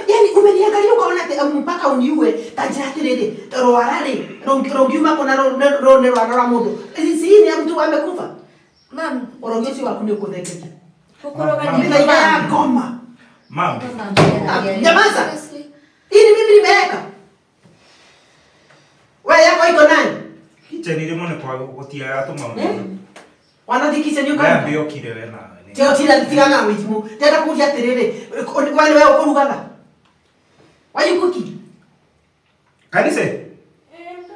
Yani umeniangalia ukaona ati mpaka uniue ta njĩra atĩrĩrĩ rwara rĩ rũngiuma kũna rũne rwara rwa mũndũ. Si ni mtu amekufa. Mam, ũrogi ũcio waku nĩ ũkũthengeria. Gũkoroga nĩ Mĩthaiga ya ngoma. Mam. Nyamaza. Hii ni mimi nimeweka. Wewe yako iko nani? Kitchen rĩmwe nĩ kwa gũtiaga tũma. Wanathi kitchen yuka. Wewe okire we nawe. Tio tira tigana wĩtimũ. Ndĩrenda kũria atĩrĩrĩ, we nĩwe ũkũrugaga? Why you cooking? Kanitha.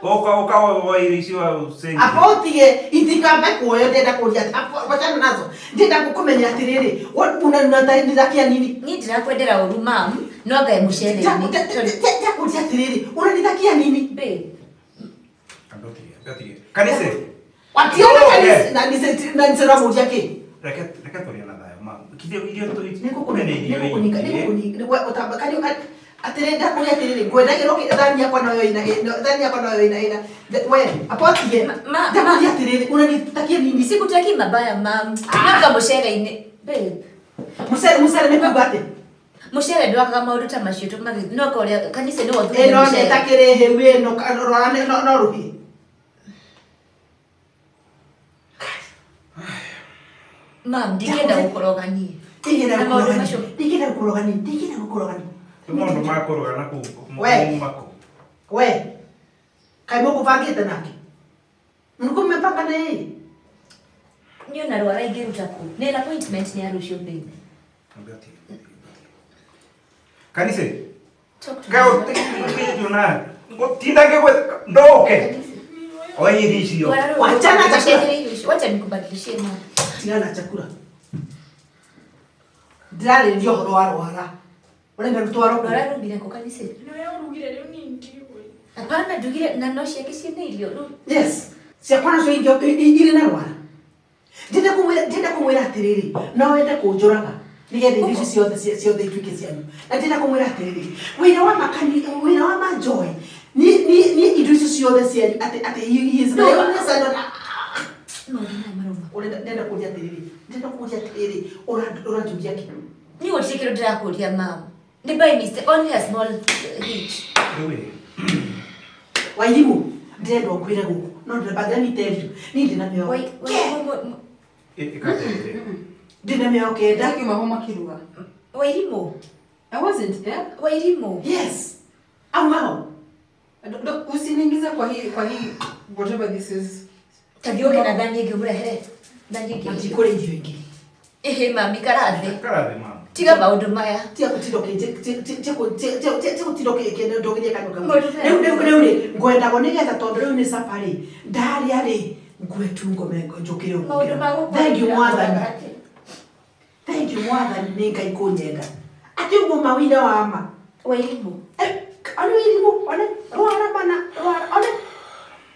Oka oka wa irio icio ũcenjie. Apo tige itikambe kuoyo ndĩrenda kũria apo wachana nazo. Ndĩrenda kũmenya atĩrĩrĩ, unanithakia nini? Niĩ ndirakwendera ũru mam, no ngae mũcere-inĩ. Ndĩrenda kũria atĩrĩrĩ, unanithakia nini? Babe. Andotige. Kanitha. Wationa kanitha na nise na nise ramũria kĩ? Reke reke tũrĩe na thayũ mam. Kithĩ irio tũ Nĩngũkũnika nĩngũkũnika nĩngũkũnika atĩrĩ ndakũria atĩrĩrĩ ngwendagĩrwo thani yakwa noyo ina thani yakwa noyo ina ina we apotige ndakũria atĩrĩrĩ unanitakia nini? Sikutaki mabaya mam. Noga mũcere-inĩ. Babe. Mũcere mũcere nĩ kuuga atĩ? Mũcere ndwakaga maũndũ ta macio tũmagĩ noga ũrĩa kanitha nĩwe ũthurire Ĩno mũcere. nĩ ĩtakĩrĩ hĩu ĩno rwara no rũhĩe. Mam, ndingĩenda gũkũroga niĩ. Ndingĩenda Na maũndũ gũkũroga niĩ. macio. Ndingĩenda gũkũroga niĩ. Ndingĩenda gũkũroga niĩ. Nĩ maũndũ ma kũruga na kũu We. kuma kũ. We. Kaĩ mũkũbangĩte nake? Mlikuwa mmepanga na yeye? Niĩ ona rwara ingĩruta kũ? Nĩ na appointment nĩ ya rũciũ babe. Ambia ati. Kanise. Talk to Kao me. tiki na. Tinda ngegwe ndoke. Oye irio icio. Rwara rũu. Wachana chakula. Cenjeria irio icio. Wacha nikubadilishie mama. Tigana na chakula. Ndĩrarĩrĩria ũhoro wa rwara. Ũrenda rũtwaro kũ? Rwara rũmbire kũ kanitha? Nĩwe ũrugire rĩu niĩ ndiũĩ. Hapana ndugire na no ciake ciĩna irio. Rĩu Yes. Ciakwa nacio irĩ na rwara. Ndĩrenda kũmwĩra ndĩrenda kũmwĩra atĩrĩrĩ, no wende kũnjũraga nĩgetha irio ici ciothe ciothe ituĩke cianyu. Na ndĩrenda kũmwĩra atĩrĩrĩ, wĩra wa makani wĩra wa Manjoy ni indo icio ciothe cianyu atĩ atĩ he is my only son. Maũndũ maya marauma. Ũrenda ndĩrenda kũria atĩrĩrĩ, ndĩrenda kũria atĩrĩrĩ, ũranjũria kĩ? Niĩ gũtirĩ kĩndũ ndĩrakũria mama. Nĩ by mistake only a small hitch. Rĩu ĩ. Wairimũ, ndĩrenda ũnguĩre gũkũ. No ndĩrenda but let me tell you, niĩ ndĩna mĩoyo. Wai wai Ĩkatĩrĩrĩ. Ndĩna mĩoyo kenda. Kiuma ho makiruga. Wairimũ. I wasn't there. Wairimũ. Yes. Auma ho. Usiniingize kwa hii whatever this is. Ta thiĩ ũke na thani ĩngĩ ũmũrehere. Thani ĩngĩ. Ndikũrĩa irio ingĩ. Ĩhĩ mami karathĩ. Karathĩ mama. Tiga maũndũ maya. Tiga gũtinda tiga gũtinda ũkĩndogeria kanua kamwe. Maũndũ maya. Rĩu rĩ, ngwendagwo nĩgetha tondũ rĩu nĩ sapa rĩ, ndarĩa rĩ, ngue tu ngome njũkĩre Maũndũ ma ũguo. gũkũ. Thank you mwathani. Thank you mwathani nĩ Ngai kũnyenda. Atĩ ũguo ma wĩira wa ma. Wairimũ. One wĩrimũ, one rwara mana, rwara, one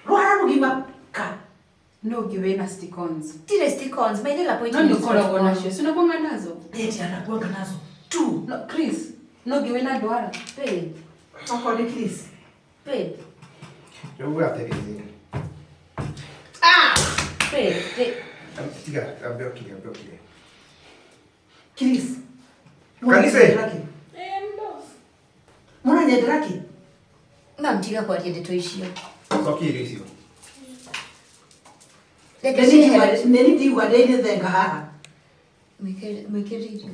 rwara rũgima ka. No giwe na stick-ons. Tire stick-ons, my nail No appointment. ni ukoragwo nacio. Si unakuanga nazo? Eti anakuanga nazo. Tu. No, Chris, no giwe na ndwara. Babe, Okorwo nĩ Chris. babe, Rĩu atĩrĩrĩ. babe. Tiga ambia ũkire ambia ũkire. Chris. Kanitha. Eh, boss. Mũranyendera kĩ? Mam tiga kwaria ndeto icio. Cokia irio icio. Reke ciehere. Nĩ ndiuga ndĩ thenga haha. Mwĩkĩre irio.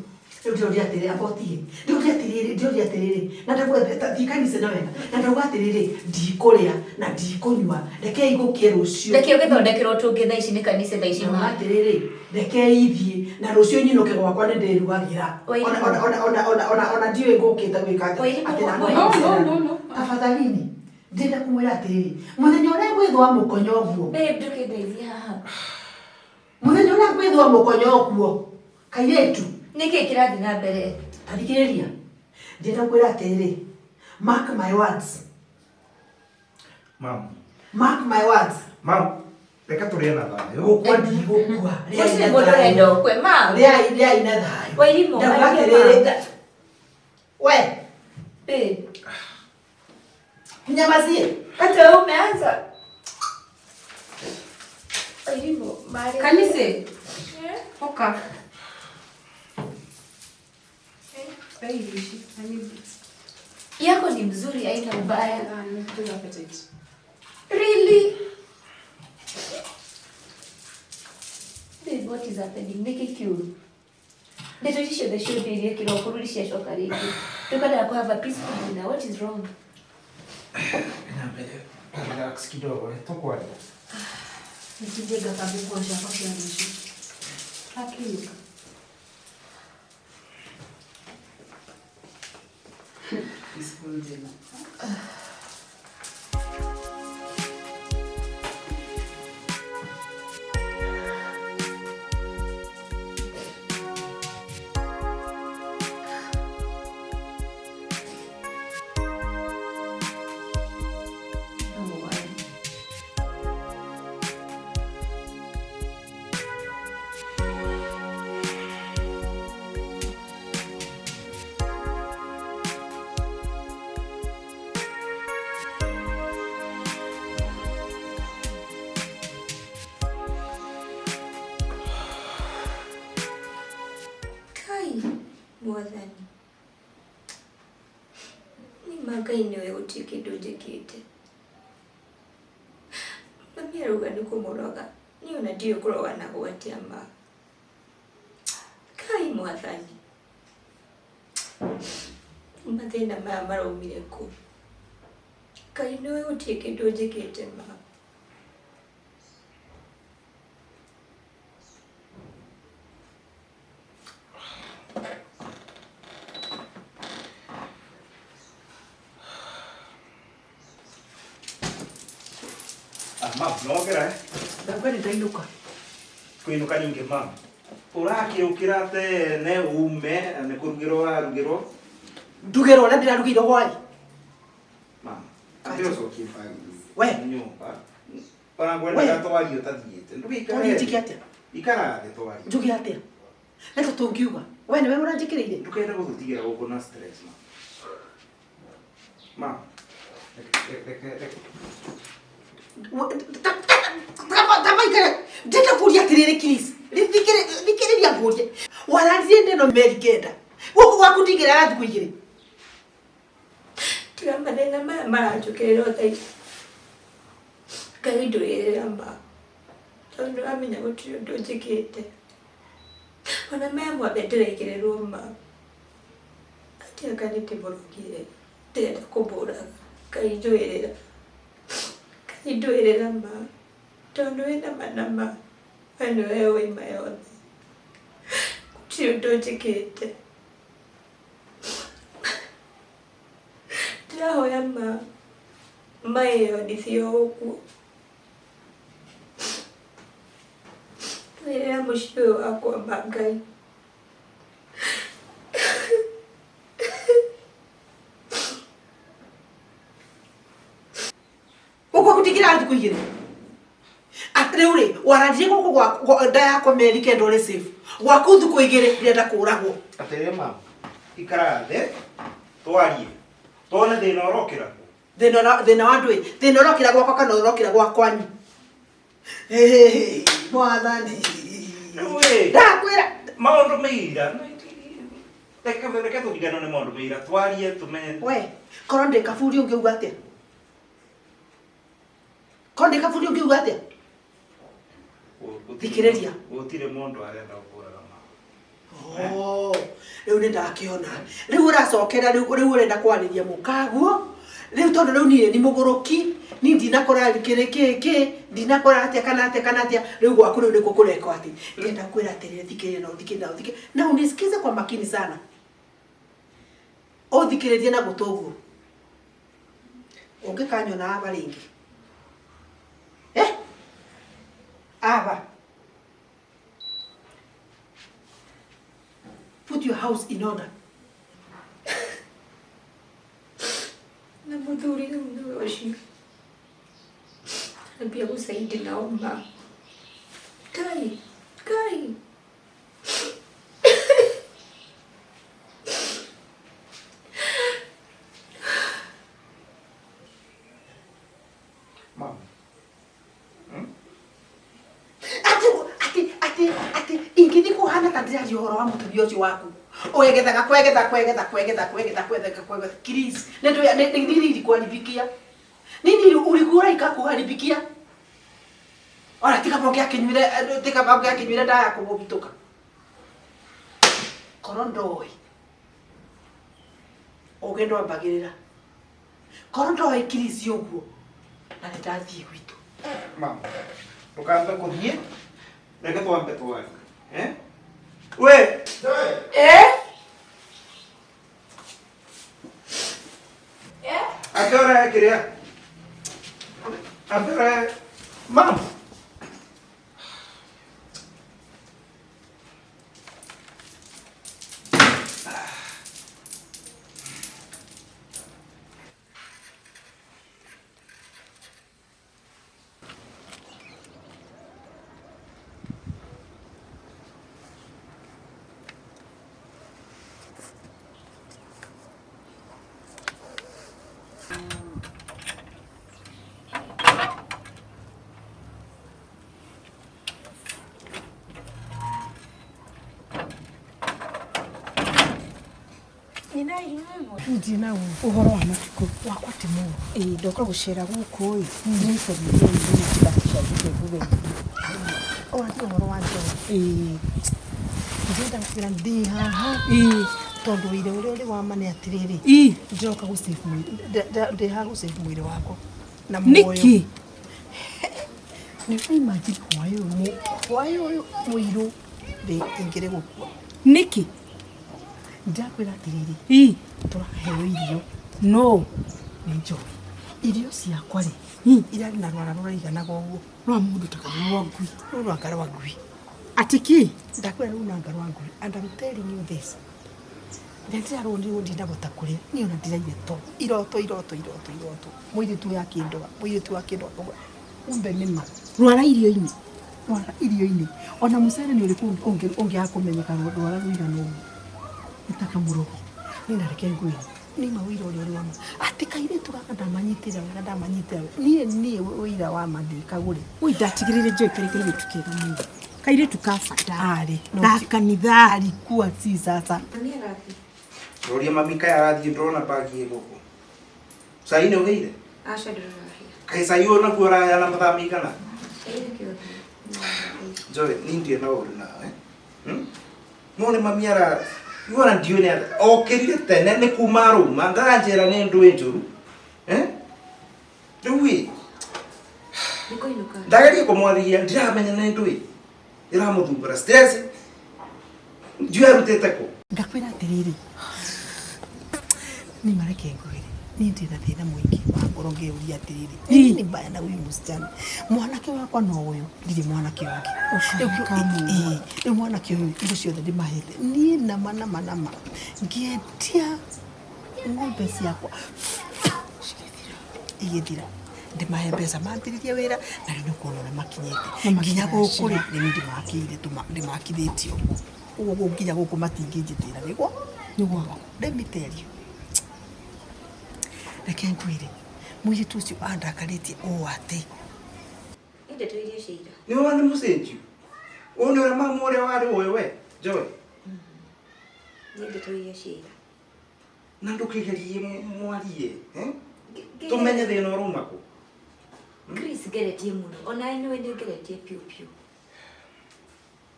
Rĩu ndĩroria atĩrĩrĩ, amba ũtige. Ndĩroria atĩrĩrĩ, ndĩroria atĩrĩrĩ, na ndauga thiĩ kanitha na wega. Na ndauga atĩrĩrĩ, ndikũrĩa na ndikũnyua. Rekei gũkie rũciũ. Reke ũgĩthondekerwo tũngĩ thaa ici nĩ kanitha thaa ici Ndauga ma. atĩrĩrĩ, rekei ithiĩ na rũciũ nyinũke gwakwa nĩ ndĩrugagĩra. Wairimu. Ona ndiũĩ ngũkĩte gwĩka atĩa. Wairimu, Atĩ na Wairimu. No, no, no, no. Tafadhalini, ndĩrenda kũmwĩra atĩrĩrĩ, mũthenya ũrĩa ngwĩthũa mũkonyo ũguo, Babe, ndũkĩndeithie haha. mũthenya ũrĩa ngwĩthũa mũkonyo ũguo, kairĩtu, Nĩkĩĩ kĩrathiĩ na mbere? ta thikĩrĩria, ndĩrenda kwĩra atĩrĩrĩ, mark my words, Mama. mark my words, Mama, reke tũrĩe na thayũ. gũkua ndigũkua, rĩai Gũtirĩ na mũndũ ũrenda thayũ. ũkue mam. Rĩai rĩai na thayũ. Wairimu, Ndauga aria atĩrĩrĩ, mam. we, Babe, nyamazie. hata wewe umeanza. Wairimu, mari. Kanitha. Eh? Oka. Bei irio ici. I need Yako ni mzuri, haina ubaya. good appetite. Really? Babe, what is happening? Nĩkĩ kĩũru? Ndeto ici ciothe ciũmbĩirie kĩroko rũri ciacoka rĩngĩ. Tũkwendaga kũ have a peaceful dinner. What is wrong? Nyambe relax kidogo, tũkwaria. Nikije ngabange nguo ciakwa cia rũciũ. Akinyuka. Peaceful dinner. No, why? Kai, mwathani. Nĩ ma Ngai nĩwe gũtirĩ kĩndũ njĩkĩte. Mami arauga nĩ kũmũroga. Niĩ ona ndiũĩ kũroga naguo atĩa ma. Kai mwathani. Mathĩna maya maraumire kũ? Ngai nĩwe gũtirĩ kĩndũ njĩkĩte ma. Mam, nokĩra eh? Ndauga nĩ ndainũka. Kũinũka ningĩ mam. Ũrakĩũkĩra tene ume na nĩ kũrugĩrwo warugĩrwo. Ndugĩrwo na ndĩrarugĩirwo hwaĩ. Mam, atĩ ũcokie bagi. We. Nyũmba. Ona ngwendaga twarie ũtathiĩte. Ndũgĩikare. Twarie njĩke atĩa? Ikara thĩ twarie. Njuge atĩa? Nĩtũ tũngiuga. We nĩwe ũranjĩkĩrĩire. Ndũkende gũtũtigĩra gũkũ na stress mam. Mam. Reke reke reke. Tamaikare ndenda kũria atĩrĩrĩ Chris thikĩrĩria ngũrie wararirie neno meri kenda gũkũ gwaku ndingĩraga thikũ igĩrĩ. Tiga mathĩna maya maranjũkĩrĩra o thaa ici. Ngai ndũĩrĩra ma. Tondũ nĩũramenya gũtirĩ ũndũ njĩkĩte. Ona maya mothe ndĩraigĩrĩrwo ma. Atĩ anga nĩ ndĩmũrogire. Ndĩrenda kũmũraga. Ngai ndũĩrĩra. Ngai ndũĩrĩra ma. Tondũ wĩna ma na ma. We nĩwe ũĩ ma yothe. Gũtirĩ ũndũ njĩkĩte. Ndĩrahoya ma. Ma ĩyo ndithio ũguo. Ndũĩrĩra mũciĩ ũyũ wakwa ma Ngai. Gũkũ gwaku ndingĩraga thikũ igĩrĩ. Atĩ rĩu rĩ wararirie gũkũ gwa nda yakwa meri kenda ũrĩ safe. Gwaku thikũ igĩrĩ ndĩrenda kũragwo. Atĩrĩrĩ mam, ikara thĩ twarie. Tuone thĩna ũrokĩra kũ. Thĩna thĩna wa ndũĩ thĩna ũrokĩra gwakwa kana ũrokĩra gwa kwanyu. Mwathani. Rĩu ĩ. Ndakwĩra. Maũndũ meira. Reke reke tũriganwo nĩ maũndũ meira twarie tũmenye. We, korwo ndĩ kaburi ũngĩuga atĩa? Korwo ndĩ kaburi ũngĩuga atĩa? Thikĩrĩria. Gũtirĩ mũndũ arenda gũkũraga ma. Oh, rĩu nĩ ndakĩona. Rĩu ũracokera rĩu rĩu ũrenda kwarĩria mũkaguo. Rĩu tondũ rĩu niĩ nĩ mũgũrũki, niĩ ndinakora kĩrĩ kĩ kĩ, ndinakora atĩa kana atĩa kana atĩa, rĩu gwaku rĩu nĩkuo kũrekwo atĩ. Ndĩrenda kwĩra atĩrĩrĩ, thikĩrĩria na ũthikĩrĩrie na ũthikĩrĩrie. Na unisikize kwa makini sana. Ũthikĩrĩrie na gũtũ ũguo. Ũngĩkanyona aba rĩngĩ. Eh? Aba. Put your house in order. Na mũthuri rĩu nĩwe ũcio. Ambia gũcaidi nao ma. Ngai, Ngai. Mam. Atĩ atĩ atĩ atĩ ingĩthiĩ kũhana ta ndĩraria ũhoro wa mũtumia ũcio waku. Ũegethaga kwegetha kwegetha kwegetha kwegetha kwegetha kwegetha. Chris, nĩ ndũya nĩ nini ilikuharibikia? Nini ulikula ikakuharibikia? Ona tiga bonge akĩnyuire tiga bonge akĩnyuire ndawa ya kũmũhitũka. Korwo ndoĩ. Ũgĩ ndwambagĩrĩra. Korwo ndoĩ Chris ũguo. Na nĩ ndathiĩ gwitũ. Mam. Ndũkambe kũthiĩ. Reke twambe twarie. Eh? We. Eh? Ambe ũrehe kĩrĩa. Ambe ũrehe. Mam. Ndina ũhoro wa matukũ wakwa ti mũru. Ĩĩ ndoka gũcera gũkũ ĩ nĩicagithia icagithia nguge. Ũrathi ũhoro wa njohi. Ĩĩ Ndĩrenda gũkwĩra ndĩ haha ĩĩ tondũ wĩira ũrĩa ũrĩ wa ma nĩ atĩrĩrĩ ĩĩ ndĩroka gũ save mwĩrĩ ndĩ haha gũ save mwĩrĩ wakwa na muoyo. Nĩkĩ? Nĩ ũra imagine hwaĩ ũyũ hwaĩ ũyũ mũirũ ndĩ ingĩrĩ gũkua. Nĩkĩ? Ndĩrakwĩra atĩrĩrĩ Ĩĩ tũraheo irio no nĩ njohi. Irio ciakwa rĩ irarĩ na rwara rũraiganaga ũguo rwa mũndũ ta rwa ngui. Rũu rwanga rwa ngui. Atĩ kĩ? Ndakwĩra rũu nanga rwa ngui and I'm telling you this. Ndĩrarũnirwo ndinabota kũrĩa niĩ ona ndiraire to iroto iroto iroto iroto mũirĩtu ũyũ akĩndora mũirĩtu ũyũ akĩndora kumbe nĩma Rwara irio-inĩ. Rwara irio-inĩ ona mũcere nĩ ũrĩkũ ũngĩaga kũmenyeka rwara rũigana ũguo nĩ ta kamũrogi. Niĩ na reke ngwĩre nĩma ũira ũrĩa ũrĩ wa ma atĩ kairĩtu gaka ndamanyitĩra wega ndamanyitĩra wega niĩ niĩ ũira wa ma ndĩkagũre. Ui ndatigĩrĩire Joy karĩ kairĩtu kega mũno. Kairĩtu ka bata. Arĩ Ga kanitha. Alikuwa si sasa. Roria mami kaya arathiĩ ndĩrona bagi ĩ gũkũ. Cai nĩ ũgĩire? Aca ndĩrarahia. Kaĩ cai ũyũ naguo ũraya na mathaa maigana? Cai nĩkĩo. Joy, niĩ ndirĩ na ũru nawe. No nĩ mami ara iwona ndiũĩ nĩ okĩrire tene nĩ kuma arũma ndaranjĩra nĩ ndũĩ njũru. Rĩu ĩ Nĩkũinũka. Ndageria kũmwarĩria ndiramenya nĩ ndũĩ ĩramũthumbũra stress ndiũĩ arutĩte kũ. Ngakwĩra atĩrĩrĩ ni mareke ngwĩre niĩ ndĩ na thĩna mũingĩ wa ngoro ngĩũria atĩrĩrĩ nini mbaya na huyu msichana mwanake wakwa no ũyũ ndirĩ mwanake ũngĩ rĩu mwanake ũyũ indo ciothe ndĩmahete niĩ nama nama nama ngĩendia ng'ombe ciakwa igĩthira ndĩmahe mbeca mambĩrĩrie wĩra na rĩu nĩũkuona ũrĩa makinyĩte nginya gũkũ rĩ nĩ ndĩmakĩire ndĩmakithĩtie ũguo ũguo nginya gũkũ matingĩnjĩtĩra nĩguo nĩguo let me tell you reke ngwĩre mũirĩtu ũcio andakarĩtie ũũ atĩ Ndeto iria cia ira. Nĩ wona nĩ mũcenjio ũyũ nĩ ũrĩa mamu ũrĩa warĩ ũyũ we Joy. Nĩ ndeto iria cia ira. Na ndũkĩgerie mwarie tũmenye thĩna ũrauma kũ. Chris ngeretie mũno ona nĩwe nĩ ngeretie piũ piũ.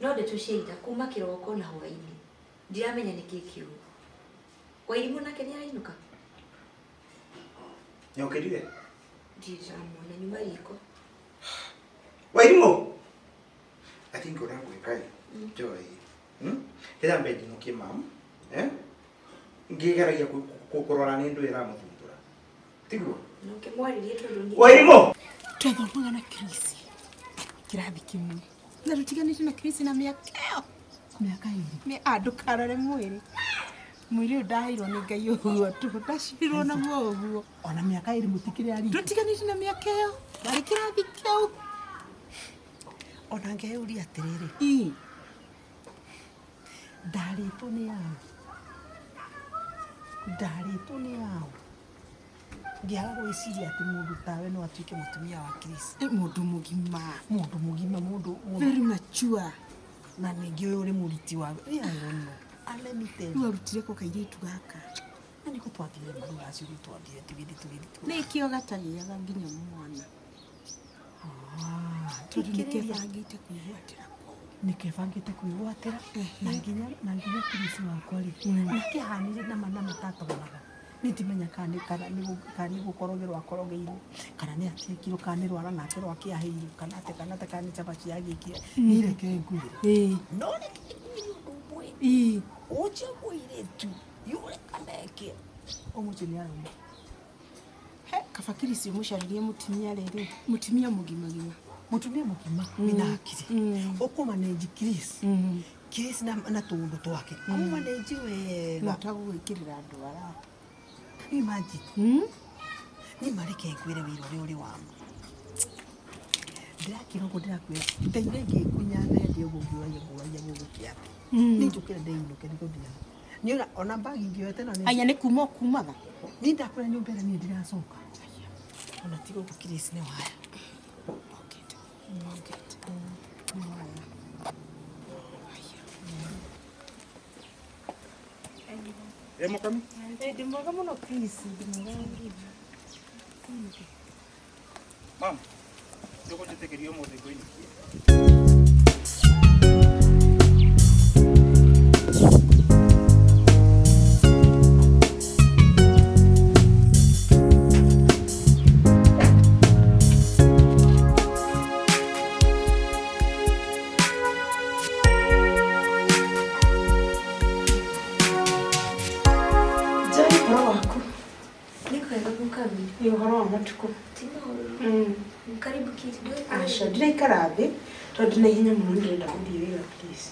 No ndeto cia ira kuma kĩroko na hwaĩ-inĩ ndiramenya nĩkĩ kĩũru. Wairimũ nake nĩ arainũka. Nĩokĩrire? Ndiramuona nyuma riko. Wairimũ! I think ũrĩa ngwĩka ĩ Joy. Rĩrĩa mbe njinũkie mamu ngĩgeragia kũrora nĩ ndũ ĩramũthumbũra. Tiguo? Na ũkĩmwarĩrie tondũ niĩ Wairimũ! Twathomaga na Chris kĩrathi kĩmwe na tũtiganĩte na Chris na mĩaka ĩyo mĩaka ĩrĩ ndũkarore mwĩrĩ mwĩrĩ ũyũ ndaheirwo nĩ Ngai ũguo tũhũ ndacirirwo naguo ũguo ona mĩaka ĩrĩ mũtikĩrĩ arika tũtiganĩte na mĩaka ĩyo ndarĩ kĩrathi kĩu ona ngeyũria atĩrĩrĩ ndarĩtwo nĩ aũ ndarĩtwo nĩ aũ ngĩaga gwĩciria atĩ mũndũ tawe no atuĩke mũtumia wa Chris mũndũ mũgima mũndũ mũgima mũndũ very mature na ningĩ ũyũ ũrĩ mũruti wa I don't know and let me tell rĩu you arutire kũ kairĩtu gaka na nĩko twathire marura acio rĩu twathire tũgĩthiĩ tũgĩthiĩ nĩkĩo gatagĩaga nginya mwana tondũ nĩkebangĩte kwĩgwatĩra nĩkebangĩte kwĩgwatĩra na nginya Chris wakwa rĩ nake ahanire nama nama tatogonaga niĩ ndimenya kana nĩ gũkorogerwo akorogeirwo kana nĩ akĩekirwo kana nĩ rwara nake rwakĩahĩirwo kana atĩ kana atĩ kana nĩ cabaci yagĩkire niĩ reke ngwĩre no reke ngwĩre ũndũ ũmwe ũcio mũirĩtu yũre kana eke ũmũcio nĩ arauma he kaba Chris ũmũcarĩrie mũtumia rĩrĩ mũtumia mũgima gima mũtumia mũgima wĩna hakiri ũkũmanenji Chris Chris na tũũndũ twake ũmũmanenji wega no tagũgwĩkĩrĩra ndwara imagine niĩ mareke ngwĩre wĩra ũrĩa ũrĩ wa ma ndĩrakĩra ũguo ndĩrakwĩra ndeire ngĩkunya thende ũguo ngĩũragia ngũragia gũgũkĩa atĩ niĩ njũkĩre ndeinũke nĩguo ndĩra niĩ ona mbagi ngĩoete na aya nĩ kuma ũkumaga niĩ ndakwĩra nyũmba ĩrĩa niĩ ndiracoka ona ti gũkũ Chris nĩ waya nĩ waya Mukami? Ndĩ mwega mũno Chris ndĩ mwega. Mam, ndũkũnjĩtĩkĩria ũmũthĩ ngũinũkie. Joy, ũhoro waku? Nĩ kwega mũkami. Ĩ ũhoro wa matukũ. Ti maũru. Karibu kiti ndũĩ. Aca ndĩraikara thĩ tondũ na ihenya mũno ndĩrenda gũthiĩ wĩra please.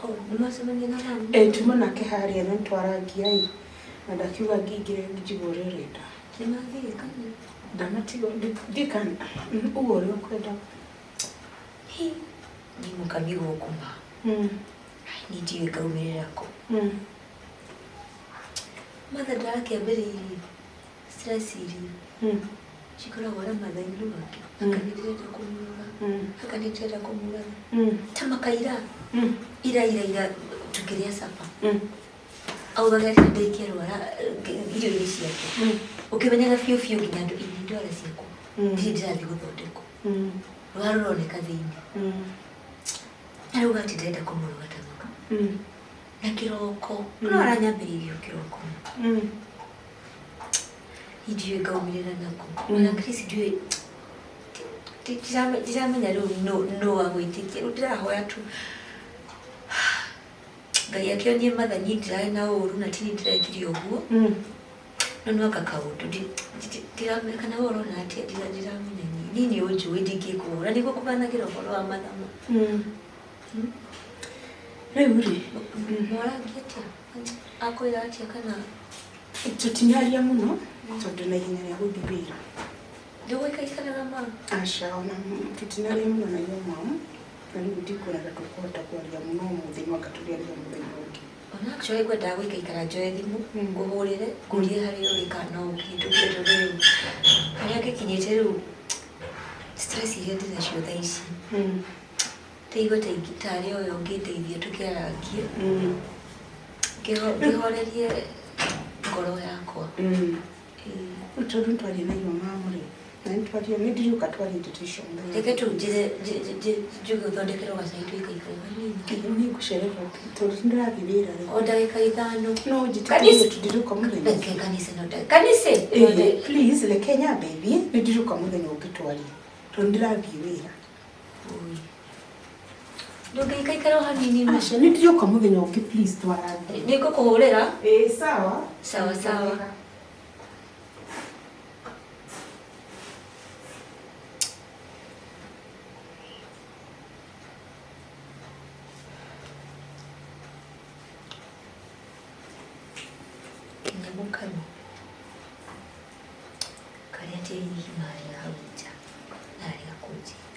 Oh, nĩmwacemania na mami? Ĩ tuma nake harĩa na nĩtwarangia ĩ na ndakiuga ngĩingĩre njigue ũrĩa ũrenda. Nĩmathiĩ kana? Ndamatiga ndiĩ kana ũguo ũrĩa ũkwenda. Hi, nĩ mũkami gũkũ ma. Ai, niĩ ndiũĩ ngaumĩrĩra kũ. Mother ndarakĩambĩrĩirie stress iria cikoragwo na mother-in-law wake. Aka nĩ ndĩrenda kũmũraga. Aka nĩ ndĩrenda kũmũraga. Ta makaira. Ira ira ira tukĩrĩa supper. Augaga atĩ ndingĩrwara irio-inĩ ciake. Ũkĩmenyaga biũ biũ nginya andũ ini ndwara ciakwa. Ndirĩ ndĩrathiĩ gũthondekwo. Rwara rũroneka thĩinĩ. Arauga atĩ ndĩrenda kũmũroga ta maka. Na kĩroko. No aranyambĩrĩirie o kĩroko. Niĩ ndiũĩ ngaumĩrĩra nakũ. Ona Chris ndiũĩ ndiramenya rĩu nũ wa gwĩtĩkia. Rĩu ndĩrahoya tu Ngai akĩonie matha niĩ ndirarĩ na ũru na ti niĩ ndĩrekire ũguo. No no aka kaũndũ ndiramenya kana we ũrona atĩa ndiramenya niĩ. Niĩ nĩ ũnjũĩ ndingĩkũhũra nĩguo kũganagĩra ũhoro wa mathama. Rĩu rĩ Mwarangia atĩa? Akwĩra atĩa kana tũtinaria mũno tondũ na ihenya rĩa gũthiĩ wĩra. Ndũgũikaikaraga ma? Aca ona tũtinaria mũno na your mom na rĩu ndikuona ta tũkũhota kwaria mũno ũmũthĩ no anga tũrĩaria mũthenya ũngĩ. Ona actually ngwendaga gũikaikara njoe thimũ ngũhũrĩre ngũrie harĩa ũrĩ kana no ũkĩhĩtũkie tondũ rĩu harĩa ngĩkinyĩte rĩu stress iria ndĩnacio thaa ici ndaigua tarĩ ũyũ ũngĩndeithia tũkĩarangie ngĩhorerie ngoro yakwa. Rĩu tondũ nĩtwaria na your mom rĩ na nĩtwaria nĩ ndiriũka twarie ndeto icio mũthenya. Reke tu njĩre njuge ũthondekerwo gacai tũikaikare hanini. Nĩ ngũcererwo tondũ nĩndĩrathiĩ wĩra rĩ. O ndagĩka ithano. No njĩtĩkĩrie tũndirũka mũthenya. Reke kanitha no ndagĩka. Kanitha! Please reke nyambe thiĩ nĩ ndirũka mũthenya ũngĩ twarie tondũ nĩndĩrathiĩ wĩra. Ndũngĩikaikara o hanini ma. Aca nĩ ndirũka mũthenya ũngĩ please twarangie. Nĩ ngũkũhũrĩra. Ĩĩ sawa. Sawa sawa. Kanyamũ kanu karĩa atĩ hihi marĩa hau nja narĩ gakũnjĩra.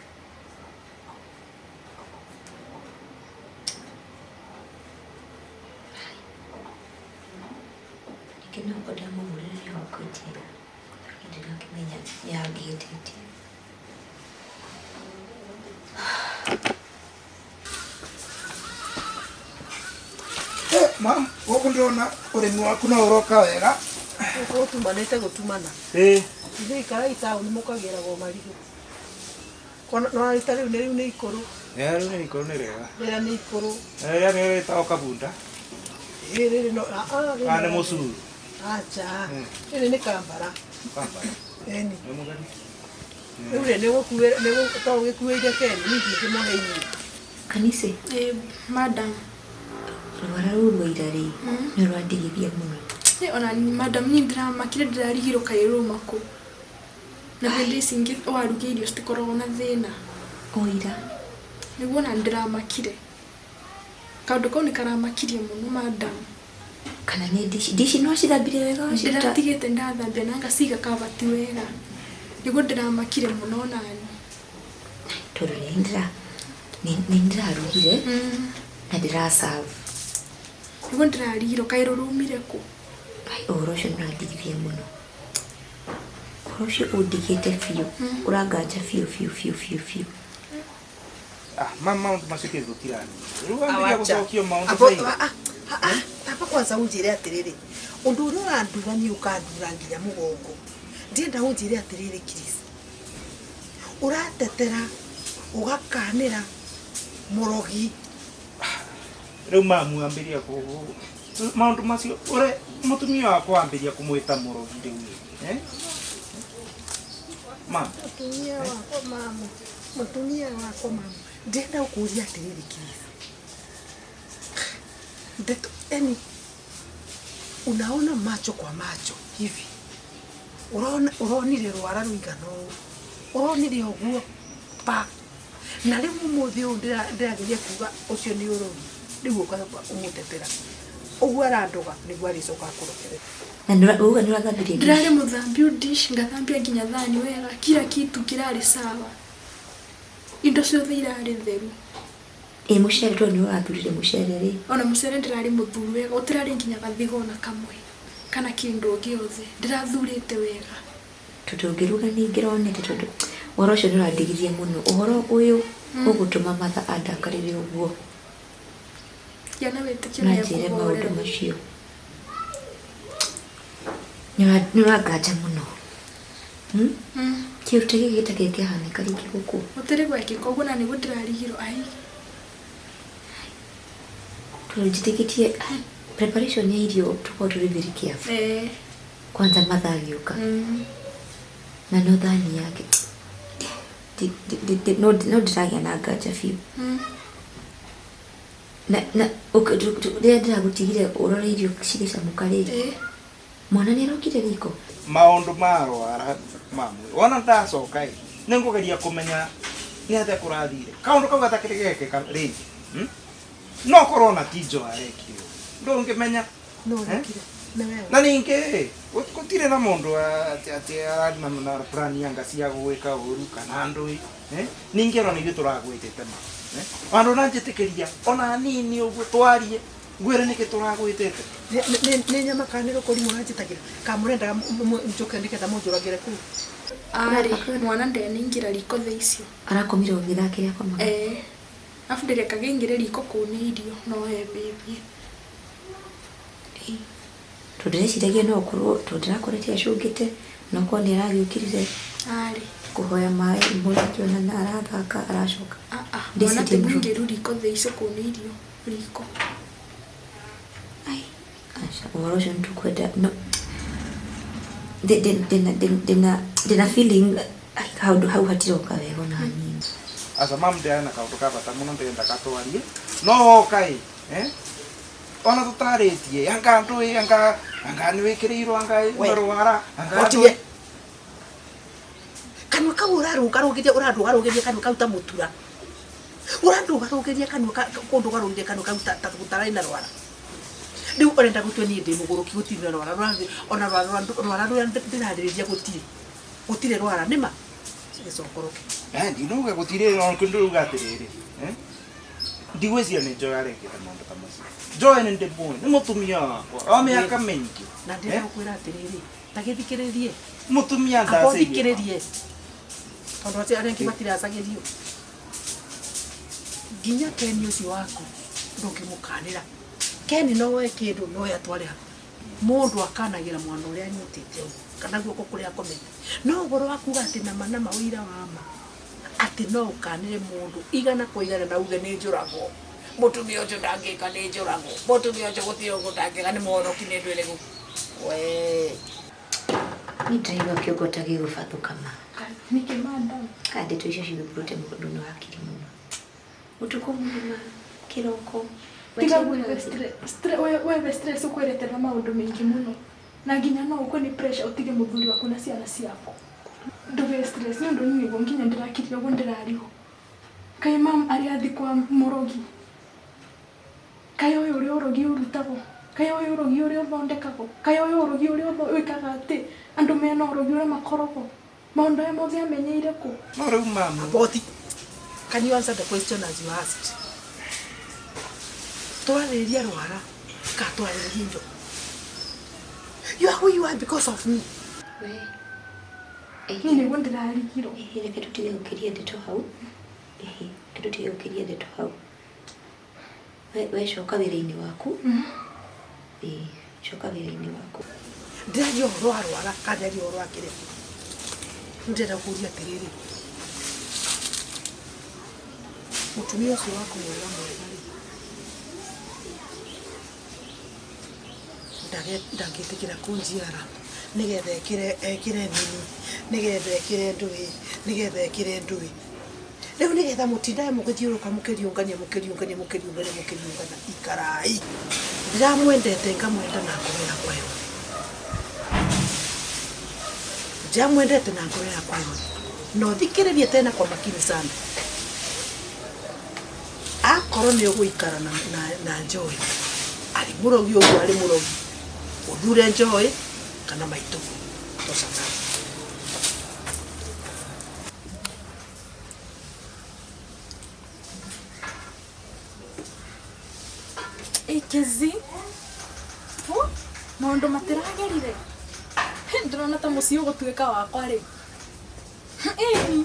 Ningĩ no korwo ndamũhũrĩra nĩ egũkũnjĩra tondũ ndĩrakĩmenya nĩ angĩhĩtĩtie. Mam, gũkũ ndĩrona ũrĩmi waku no ũroka wega. Gũkũ ũtumanĩte gũtumana. Ĩĩ. Ithuĩ ikarai taũni mũkagĩragwo marigũ. No rita rĩu nĩ rĩu nĩ ikũrũ. Rĩu nĩ ikũrũ nĩ rĩega. Rĩrĩa nĩ ikũrũ. Rĩrĩa nĩ rĩtagwo kabunda. Ĩĩ rĩrĩ no Kana nĩ mũcuru. Acha. Rĩrĩ nĩ kambara. Kambara. Ĩni. Nĩ mũgeni. Rĩu rĩ nĩ gũkuĩra nĩ to ũgĩkuĩire Ken niĩ ndingĩmũhe inyuĩ. Kanitha. Ĩĩ madam. Rwara rũu rwa ira rĩ nĩ rwandigithia mũno. Ona madam niĩ ndĩramakire ndĩrarigirwo kaĩ ruma kũ. Na hĩndĩ ici ingĩ waruga irio citikoragwo na thĩna. O ira. Nĩguo ona ndĩramakire. Kaũndũ kau nĩ karamakirie mũno madam. Kana nĩ ndici ndici no wacithambirie wega waciruta? Ndĩratigĩte ndathambia na ngaciga kabati wega. Nĩguo ndĩramakire mũno onani. Tondũ nĩ ndĩrarugire na ndĩra serve. Nĩguo ndĩrarigirwo kaĩ rũrumire kũ. Ai ũhoro ũcio nĩ ũrandigithia mũno. Ũhoro ũcio ũndigĩte biũ, ũranganja biũ biũ biũ biũ biũ. Mama maũndũ macio kĩ tũtirani. Rĩu wambĩrĩria gũcokia maũndũ ta Tamba kwanza ũnjĩre atĩrĩrĩ, ũndũ ũrĩa ũrandura niĩ ũkandura nginya mũgongo. Ndĩrenda ũnjĩre atĩrĩrĩ Chris. Ũratetera ũgakanĩra mũrogi. Rĩu mamu ambĩrĩria maũndũ macio ũrĩa mũtumia wakwa ambĩrĩria kũmwĩta mũrogi rĩu. Ma. Mũtumia wakwa mamu. Mũtumia wakwa mamu. Ndĩrenda gũkũria atĩrĩrĩ Chris. Ndeto yani unaona macho kwa macho hivi. Urona uronire rwara rũigana ũũ uronire ũguo pa na rĩu ũmũthĩ ũyũ ndĩrageria kuga ũcio nĩ ũrogi rĩu ũkaga ũmũtetera ũguo arandoga nĩguo arĩcoka akũrokere. Na uga nĩ ũrathambirie dish? Ndĩrarĩ mũthambiu dish ngathambia nginya thani wega kila kitu kĩrarĩ sawa indo ciothe irarĩ theru. Ĩ mũcere tondũ nĩ ũrathurire mũcere rĩ? Ona mũcere ndĩrarĩ mũthuru wega gũtirarĩ nginya gathigo ona kamwe kana kĩndũ o gĩothe ndĩrathurĩte wega. Tondũ ngĩruga ningĩronete tondũ ũhoro ũcio nĩ ũrandigithia mũno ũhoro ũyũ ũgũtũma Martha andakarĩre ũguo. Gĩa na wĩtĩkio Na nĩ njĩre maũndũ ekũhorera. macio. Nĩ ũranganja mũno. Kĩũndũ ta gĩkĩ gĩtakĩrĩ kĩahanĩka rĩngĩ gũkũ. Gũtirĩ gwekĩka ũguo na nĩguo ndĩrarigirwo ai. Tondũ njĩtĩkĩtie preparation ya irio tũkorwo tũrĩ very careful. Kwanza Martha agĩũka. Na no thani yake. No ndĩragĩa na nganja biũ. Na rĩrĩa ndĩragũtigire ũrore irio cigĩcamũka rĩ. Mwana nĩ arokire riko? Maũndũ ma rwara mamwe wona ndacoka ĩ nĩ ngũgeria kũmenya nĩ atĩa kũrathire kaũndũ kau gatakĩrĩ gekĩka rĩngĩ no korwo na ti Joy arekire ũguo ndũngĩmenya. No ũrekire nĩ wewe. Na ningĩ gũtirĩ na mũndũ atĩ ararĩ na plan anga cia gwĩka ũru kana ndũĩ ningĩ ona nĩ ithuĩ tũragwĩtĩte ma andũ na njĩtĩkĩria ona nini ũguo twarie ngwĩre nĩkĩ tũragwĩtĩte. Nĩ nyama kana nĩ rũkũri mũranjĩtagĩra kana mũrendaga njũke nĩgetha mũnjũragĩre kũu? Arĩ mwana ndeningĩra riko thaa icio. Arakomire ũgĩthakĩra akomaga? Arabu ndĩrekaga aingĩre riko kũu nĩ irio no ebĩtie. Tondũ ndĩreciragia no ũkorwo tondũ ndĩrakorete acũngĩte no korwo nĩ aragĩũkĩrire Arĩ kũhoya maĩ mbũri akĩona na arathaka aracoka. Mwana ti mũingĩru riko thaa icio kũu nĩ irio riko. Ai aca ũhoro ũcio nĩtũkwenda no ndĩna feeling kaũndũ hau hatiroka wega ona hanini. Aca mamu ndĩrarĩ na kaũndũ ka bata mũno ndĩrenda gatwarie no woka ĩ ona tũtarĩtie anga ndũĩ anga anga nĩ wĩkĩrĩirwo anga marwara anga ndũĩ. Kanua kau ũrarũgarũgĩria ũrandũgarũgĩria kanua kau ta mũtura. Ũrandũgarũgĩria kanua kũndũgarũgĩria kanua kau ta gũtararĩ na rwara. Rĩu ũrenda gũtua niĩ ndĩ mũgũrũki gũtirĩ na rwara ona rwara rũrĩa ndĩrarĩrĩria gũtirĩ. Gũtirĩ rwara nĩma gĩcokoroke. Ndinauga gũtirĩ ona ndĩrauga atĩrĩrĩ ndigwĩciria nĩ Joy arekĩte maũndũ ta macio. Joy nĩ ndĩmũĩ nĩ mũtumia wakwa o mĩaka mĩingĩ. Na ndĩrakwĩra atĩrĩrĩ ta gĩthikĩrĩrie. Mũtumia ndacĩria. Thikĩrĩrie. Tondũ atĩ arĩa angĩ matiracagĩrio. Nginya Ken ũcio waku ndũngĩmũkanĩra. Ken no oe kĩndũ no atware hau. Mũndũ akanagĩra mwana ũrĩa anyitĩte ũguo kana guoko kũrĩa akomete. No ũhoro wa kuga atĩ nama nama ũira wa ma atĩ no ũkanĩre mũndũ igana kwa igana na uge nĩ njũragwo. Mũtumia ũcio ndangĩka nĩ njũragwo. Mũtumia ũcio gũtirĩ ũguo ndangĩka nĩ mũhonoki nĩ ndwĩrĩ gũkũ. Wee. Niĩ ndĩraigua kĩongo ta gĩgũbathũka ma. Nĩkĩ madam? Ndeto icio cigũkũrĩte mũndũ na hakiri mũno. Ũtukũ mũgima kĩroko. Tiga wewe stress ũkweretera maũndũ maingĩ mũno. Na nginya no ũkue nĩ pressure ũtige mũthuri waku na ciana ciaku. Ndũge stress nĩ ũndũ niĩ nĩguo nginya ndĩrakirire ũguo ndĩrarigwo. Kaĩ mam arĩ athi kwa mũrogi. Kaĩ ũyũ ũrĩa ũrogi ũrutagwo. Kaĩ ũyũ ũrogi ũrĩa ũthondekagwo. Kaĩ ũyũ ũrogi ũrĩa wĩkaga atĩ andũ mena ũrogi ũrĩa makoragwo. Maũndũ maya mothe amenyeire kũ? No rĩu mamu. Aboti. Can you answer the question as you asked? Twarĩrĩria rwara ka twarĩrĩria indo. You are who you are because of me. Niĩ nĩguo ndĩrarigirwo. Reke tũtige gũkĩria ndeto hau. Reke tũtige gũkĩria ndeto hau. We coka wĩra-inĩ waku. Coka wĩra-inĩ waku. Ndĩraria ũhoro wa rwara kana ndĩraria ũhoro wa kĩrĩa? Ndĩrenda kũria atĩrĩrĩ. Mũtumia ũcio waku mwega mwega rĩ. Ndangĩtĩkĩra kũnjiara nĩgetha ekĩre nini nĩgetha ekĩre ndũĩ nĩgetha ekĩre ndũĩ. Rĩu nĩgetha mũtindae mũgĩthiũrũrũka mũkĩriũngania mũkĩriũngania mũkĩriũngania mũkĩriũngana ikarai. Ndĩramwendete ngamwenda na ngoro yakwa yothe. Njamwendete na ngoro yakwa yothe. Na ũthikĩrĩrie tena kwa makini sana. Akorwo nĩ ũgũikara na Joy, arĩ mũrogi ũguo arĩ mũrogi, ũthure Joy kana maitũguo. Tosha sana. Ikezi maundu matiragerire ndirona ta mucii ugutuika wakwa ri ĩni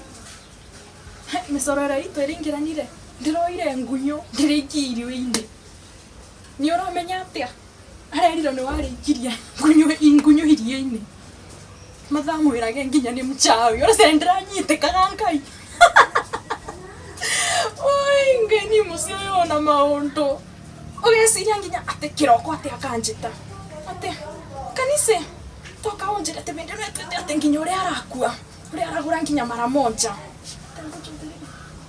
mĩcoro ĩrĩa itũ ĩrĩingĩranire ndĩroire ngunyo ndĩrĩikie irio-inĩ nĩ ũramenya atĩa arerirwo nĩ warĩikirie ngunyo irio-inĩ mathaa mwĩrage nginya nĩ mchawi ũracere ndĩranyitĩkaga Ngai. Oi Ngai ni mũciĩ ũyũ ona maũndũ ũgeciria nginya atĩ kĩroko atĩ akanjĩta atĩ kanise toka ũnjĩre atĩ bĩndĩ ĩno ĩtuĩte atĩ nginya ũrĩa arakua ũrĩa aragũra nginya mara moja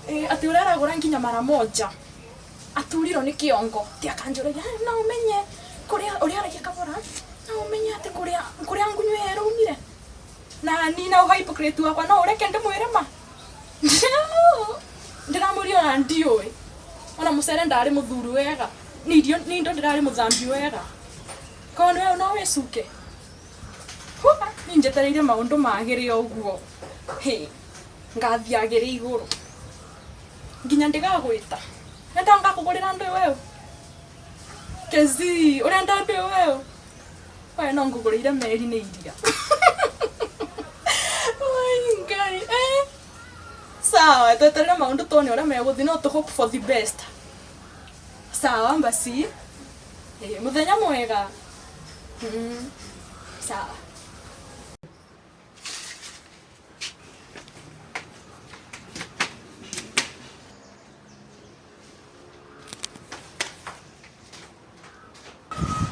atĩ ũrĩa aragũra nginya mara moja aturirwo nĩ kĩongo atĩ akanjũragia no ũmenye kũrĩa ũrĩa aragia kabora no ũmenye atĩ kũrĩa ngunyo ĩyo ĩraumire na ni na ũhypocrite wakwa no ũreke ndĩmwĩre ma ndĩramũria ona ndiũĩ ona mũcere ndarĩ mũthuru wega ni irio ni indo ndĩrarĩ mũthambi wega korwo nĩwe no wĩcuke ni njetereire maũndũ magĩre ũguo hĩ ngathiagĩre igũrũ nginya ndigagwĩta nenda ngakũgũrĩra ndũ weũ Kezi ũrenda ndũ weũ we no ngũgũrĩire meri nĩ iria. Oi Ngai sawa tweterere maũndũ tuone ũrĩa megũthiĩ no tũ hope for the best. Sawa mbasi muthenya mwega. Sawa.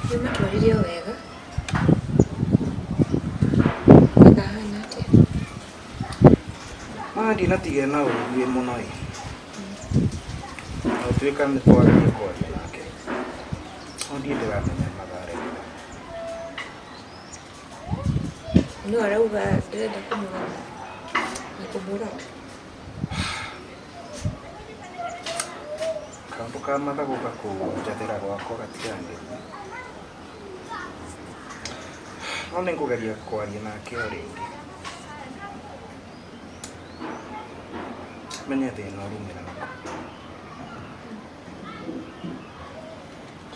Nĩmatwaririe o wega mathahana atĩa? Ma ndinatiga na ũru mũno ĩ. Na ũtuĩka nĩ twageria kwaria nake. No ndiĩ ndĩramenya mathaa No arauga ndĩrenda kũmũratha na kũmũraga. Kaũndũ ka matha gũka kũnjathĩra gwakwa gatirangenia. No nĩngũgeria kwaria nake o rĩngĩ. Menye thĩna ũrumĩra nakũ.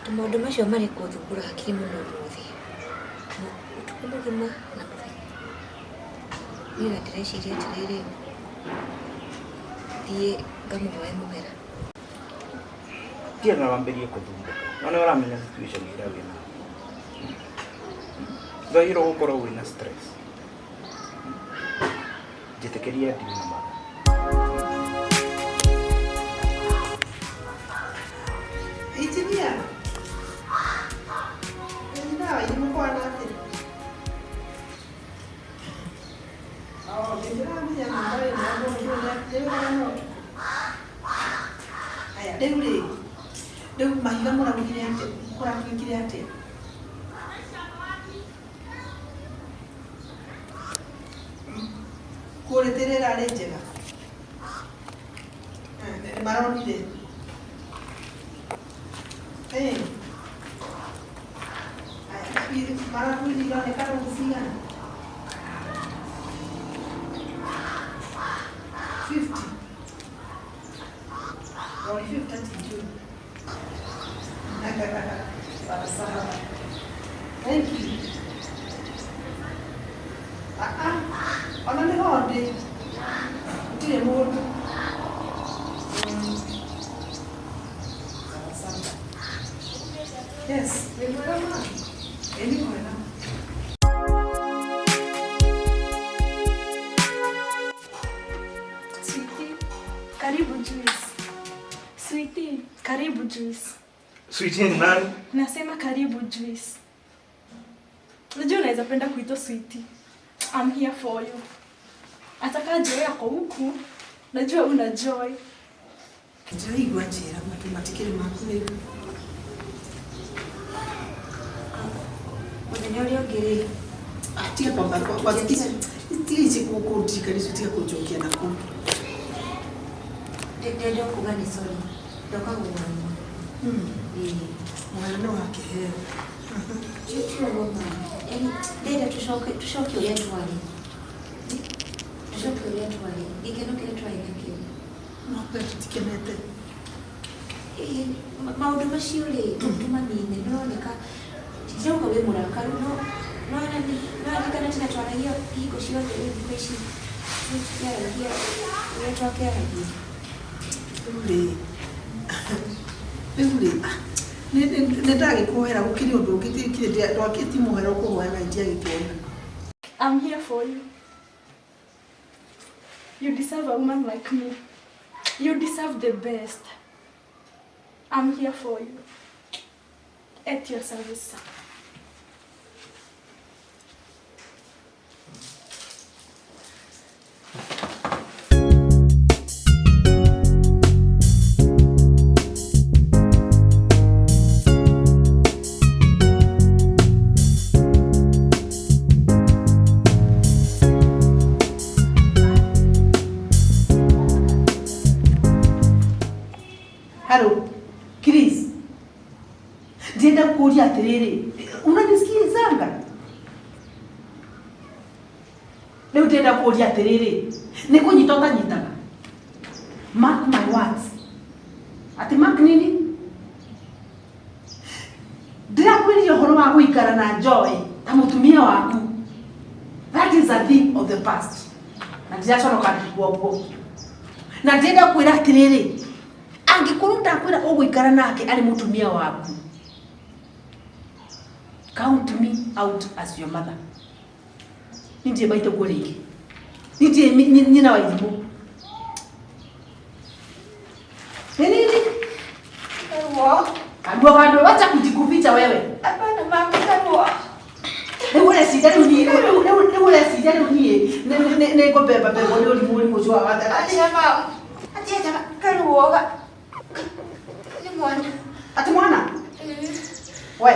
Tondũ maũndũ macio marĩ kũthumbũra hakiri mũno ũmũthĩ. Ũtukũ mũgima na mũthenya. Niĩ na ndĩreciria atĩrĩrĩ, thiĩ ngamũhoe mũhera. Tiga na wambĩrie kũthumbũka. No nĩ ũramenya situation ĩrĩa wĩnayo. Ndwagĩrĩirwo gũkorwo wĩna stress. Njĩtĩkĩria ndini na matha. Engineer. Engineer, wairimu kwana atĩa? Oh, ndĩramenya namba ĩno ya mũndũ nĩũraga na ũtukũ. Aya, rĩu rĩ, rĩu mahiga mũraugire atĩa? Kũratuĩkire atĩa? Quality ĩrĩa ĩrarĩ njega? Nĩ maronire? Aya, maratwĩrire ironeka rũni cigana? 50. Rori 50 ti njũru. Sawa sawa. Thank you. Ah ah, ona nĩho ndĩ. Gũtirĩ mũndũ. Sawa sawa. Yes, wĩ mwega ma? Ĩ nĩ mwega. Sweetie, karibu juice. Sweetie, karibu juice. Sweetie ni nani? Nasema karibu juice. Unajua unaweza penda kuitwa sweetie. I'm here for you. Hata kama Joy yako huku, najua una joy. Ndĩraigua njĩra matũ matikĩrĩ maku rĩu. Mũthenya ũrĩa ũngĩ rĩ, Tiga kwamba kwanza tiga Kũndirikania tiga kũnjokia na kũu. Ndĩrenda kuga nĩ sorry. Ndoka gũgũra mwana. Ĩĩ. Mwana nĩ wakĩheo. Ti ũguo mama. Yaani ndĩrenda tũcoke tũcoke ũrĩa twarĩ. Tũcoke ũrĩa twarĩ. Gĩkeno kĩrĩa twarĩ nakĩo. No we tũtikenete. Ĩĩ, maũndũ macio rĩ tũmanine nĩũroneka ndirauga wĩ mũrakaru no nĩwaririkana tene twaragia hingo ciothe rĩu thikũ ici tũtiaragia ũrĩa twakĩaragia. Rĩu rĩ nĩ ndagĩkuohera gũkĩrĩ ũndũ ũngĩ tikĩrĩ ndwakĩti mũhera ũkũhoyaga ndiagĩkuohera. I'm here for you. You deserve a woman like me. You deserve the best. I'm here for you. At your service, sir. Hello, Chris. Ndienda kuuria atiriri, unanisikilizanga? Riu ndienda kuuria atiriri, ni kunyita utanyitaga? Mark my words. Ati mark nini? Ndirakwĩrire ũhoro wa gũikara na Joy ta mũtumia waku. That is a thing of the past. Na ndiraconoka ngĩigua ũguo. Na ndĩrenda kwĩra atĩrĩrĩ, angĩkorwo ndakwĩra ũgũikara nake arĩ mũtumia waku, count me out as your mother. Niĩ ndirĩ maitũ guo rĩngĩ. Niĩ ndirĩ nyina wa irimũ. Nĩ nini? Karuo. Karuo kando, wacha kujikuficha wewe. Hapana mama, karuo. Rĩu ũreciria rĩu niĩ rĩu ũreciria rĩu niĩ nĩ ngũbeba bebwo nĩ ũrimũ ũrimũ ũcio wa Acha mama. Acha karuo. Ni mwana. Ati mwana? We.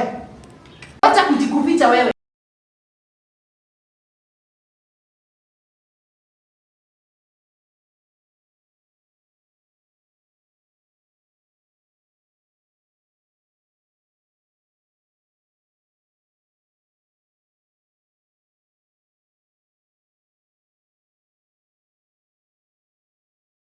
Wacha kujikuficha wewe.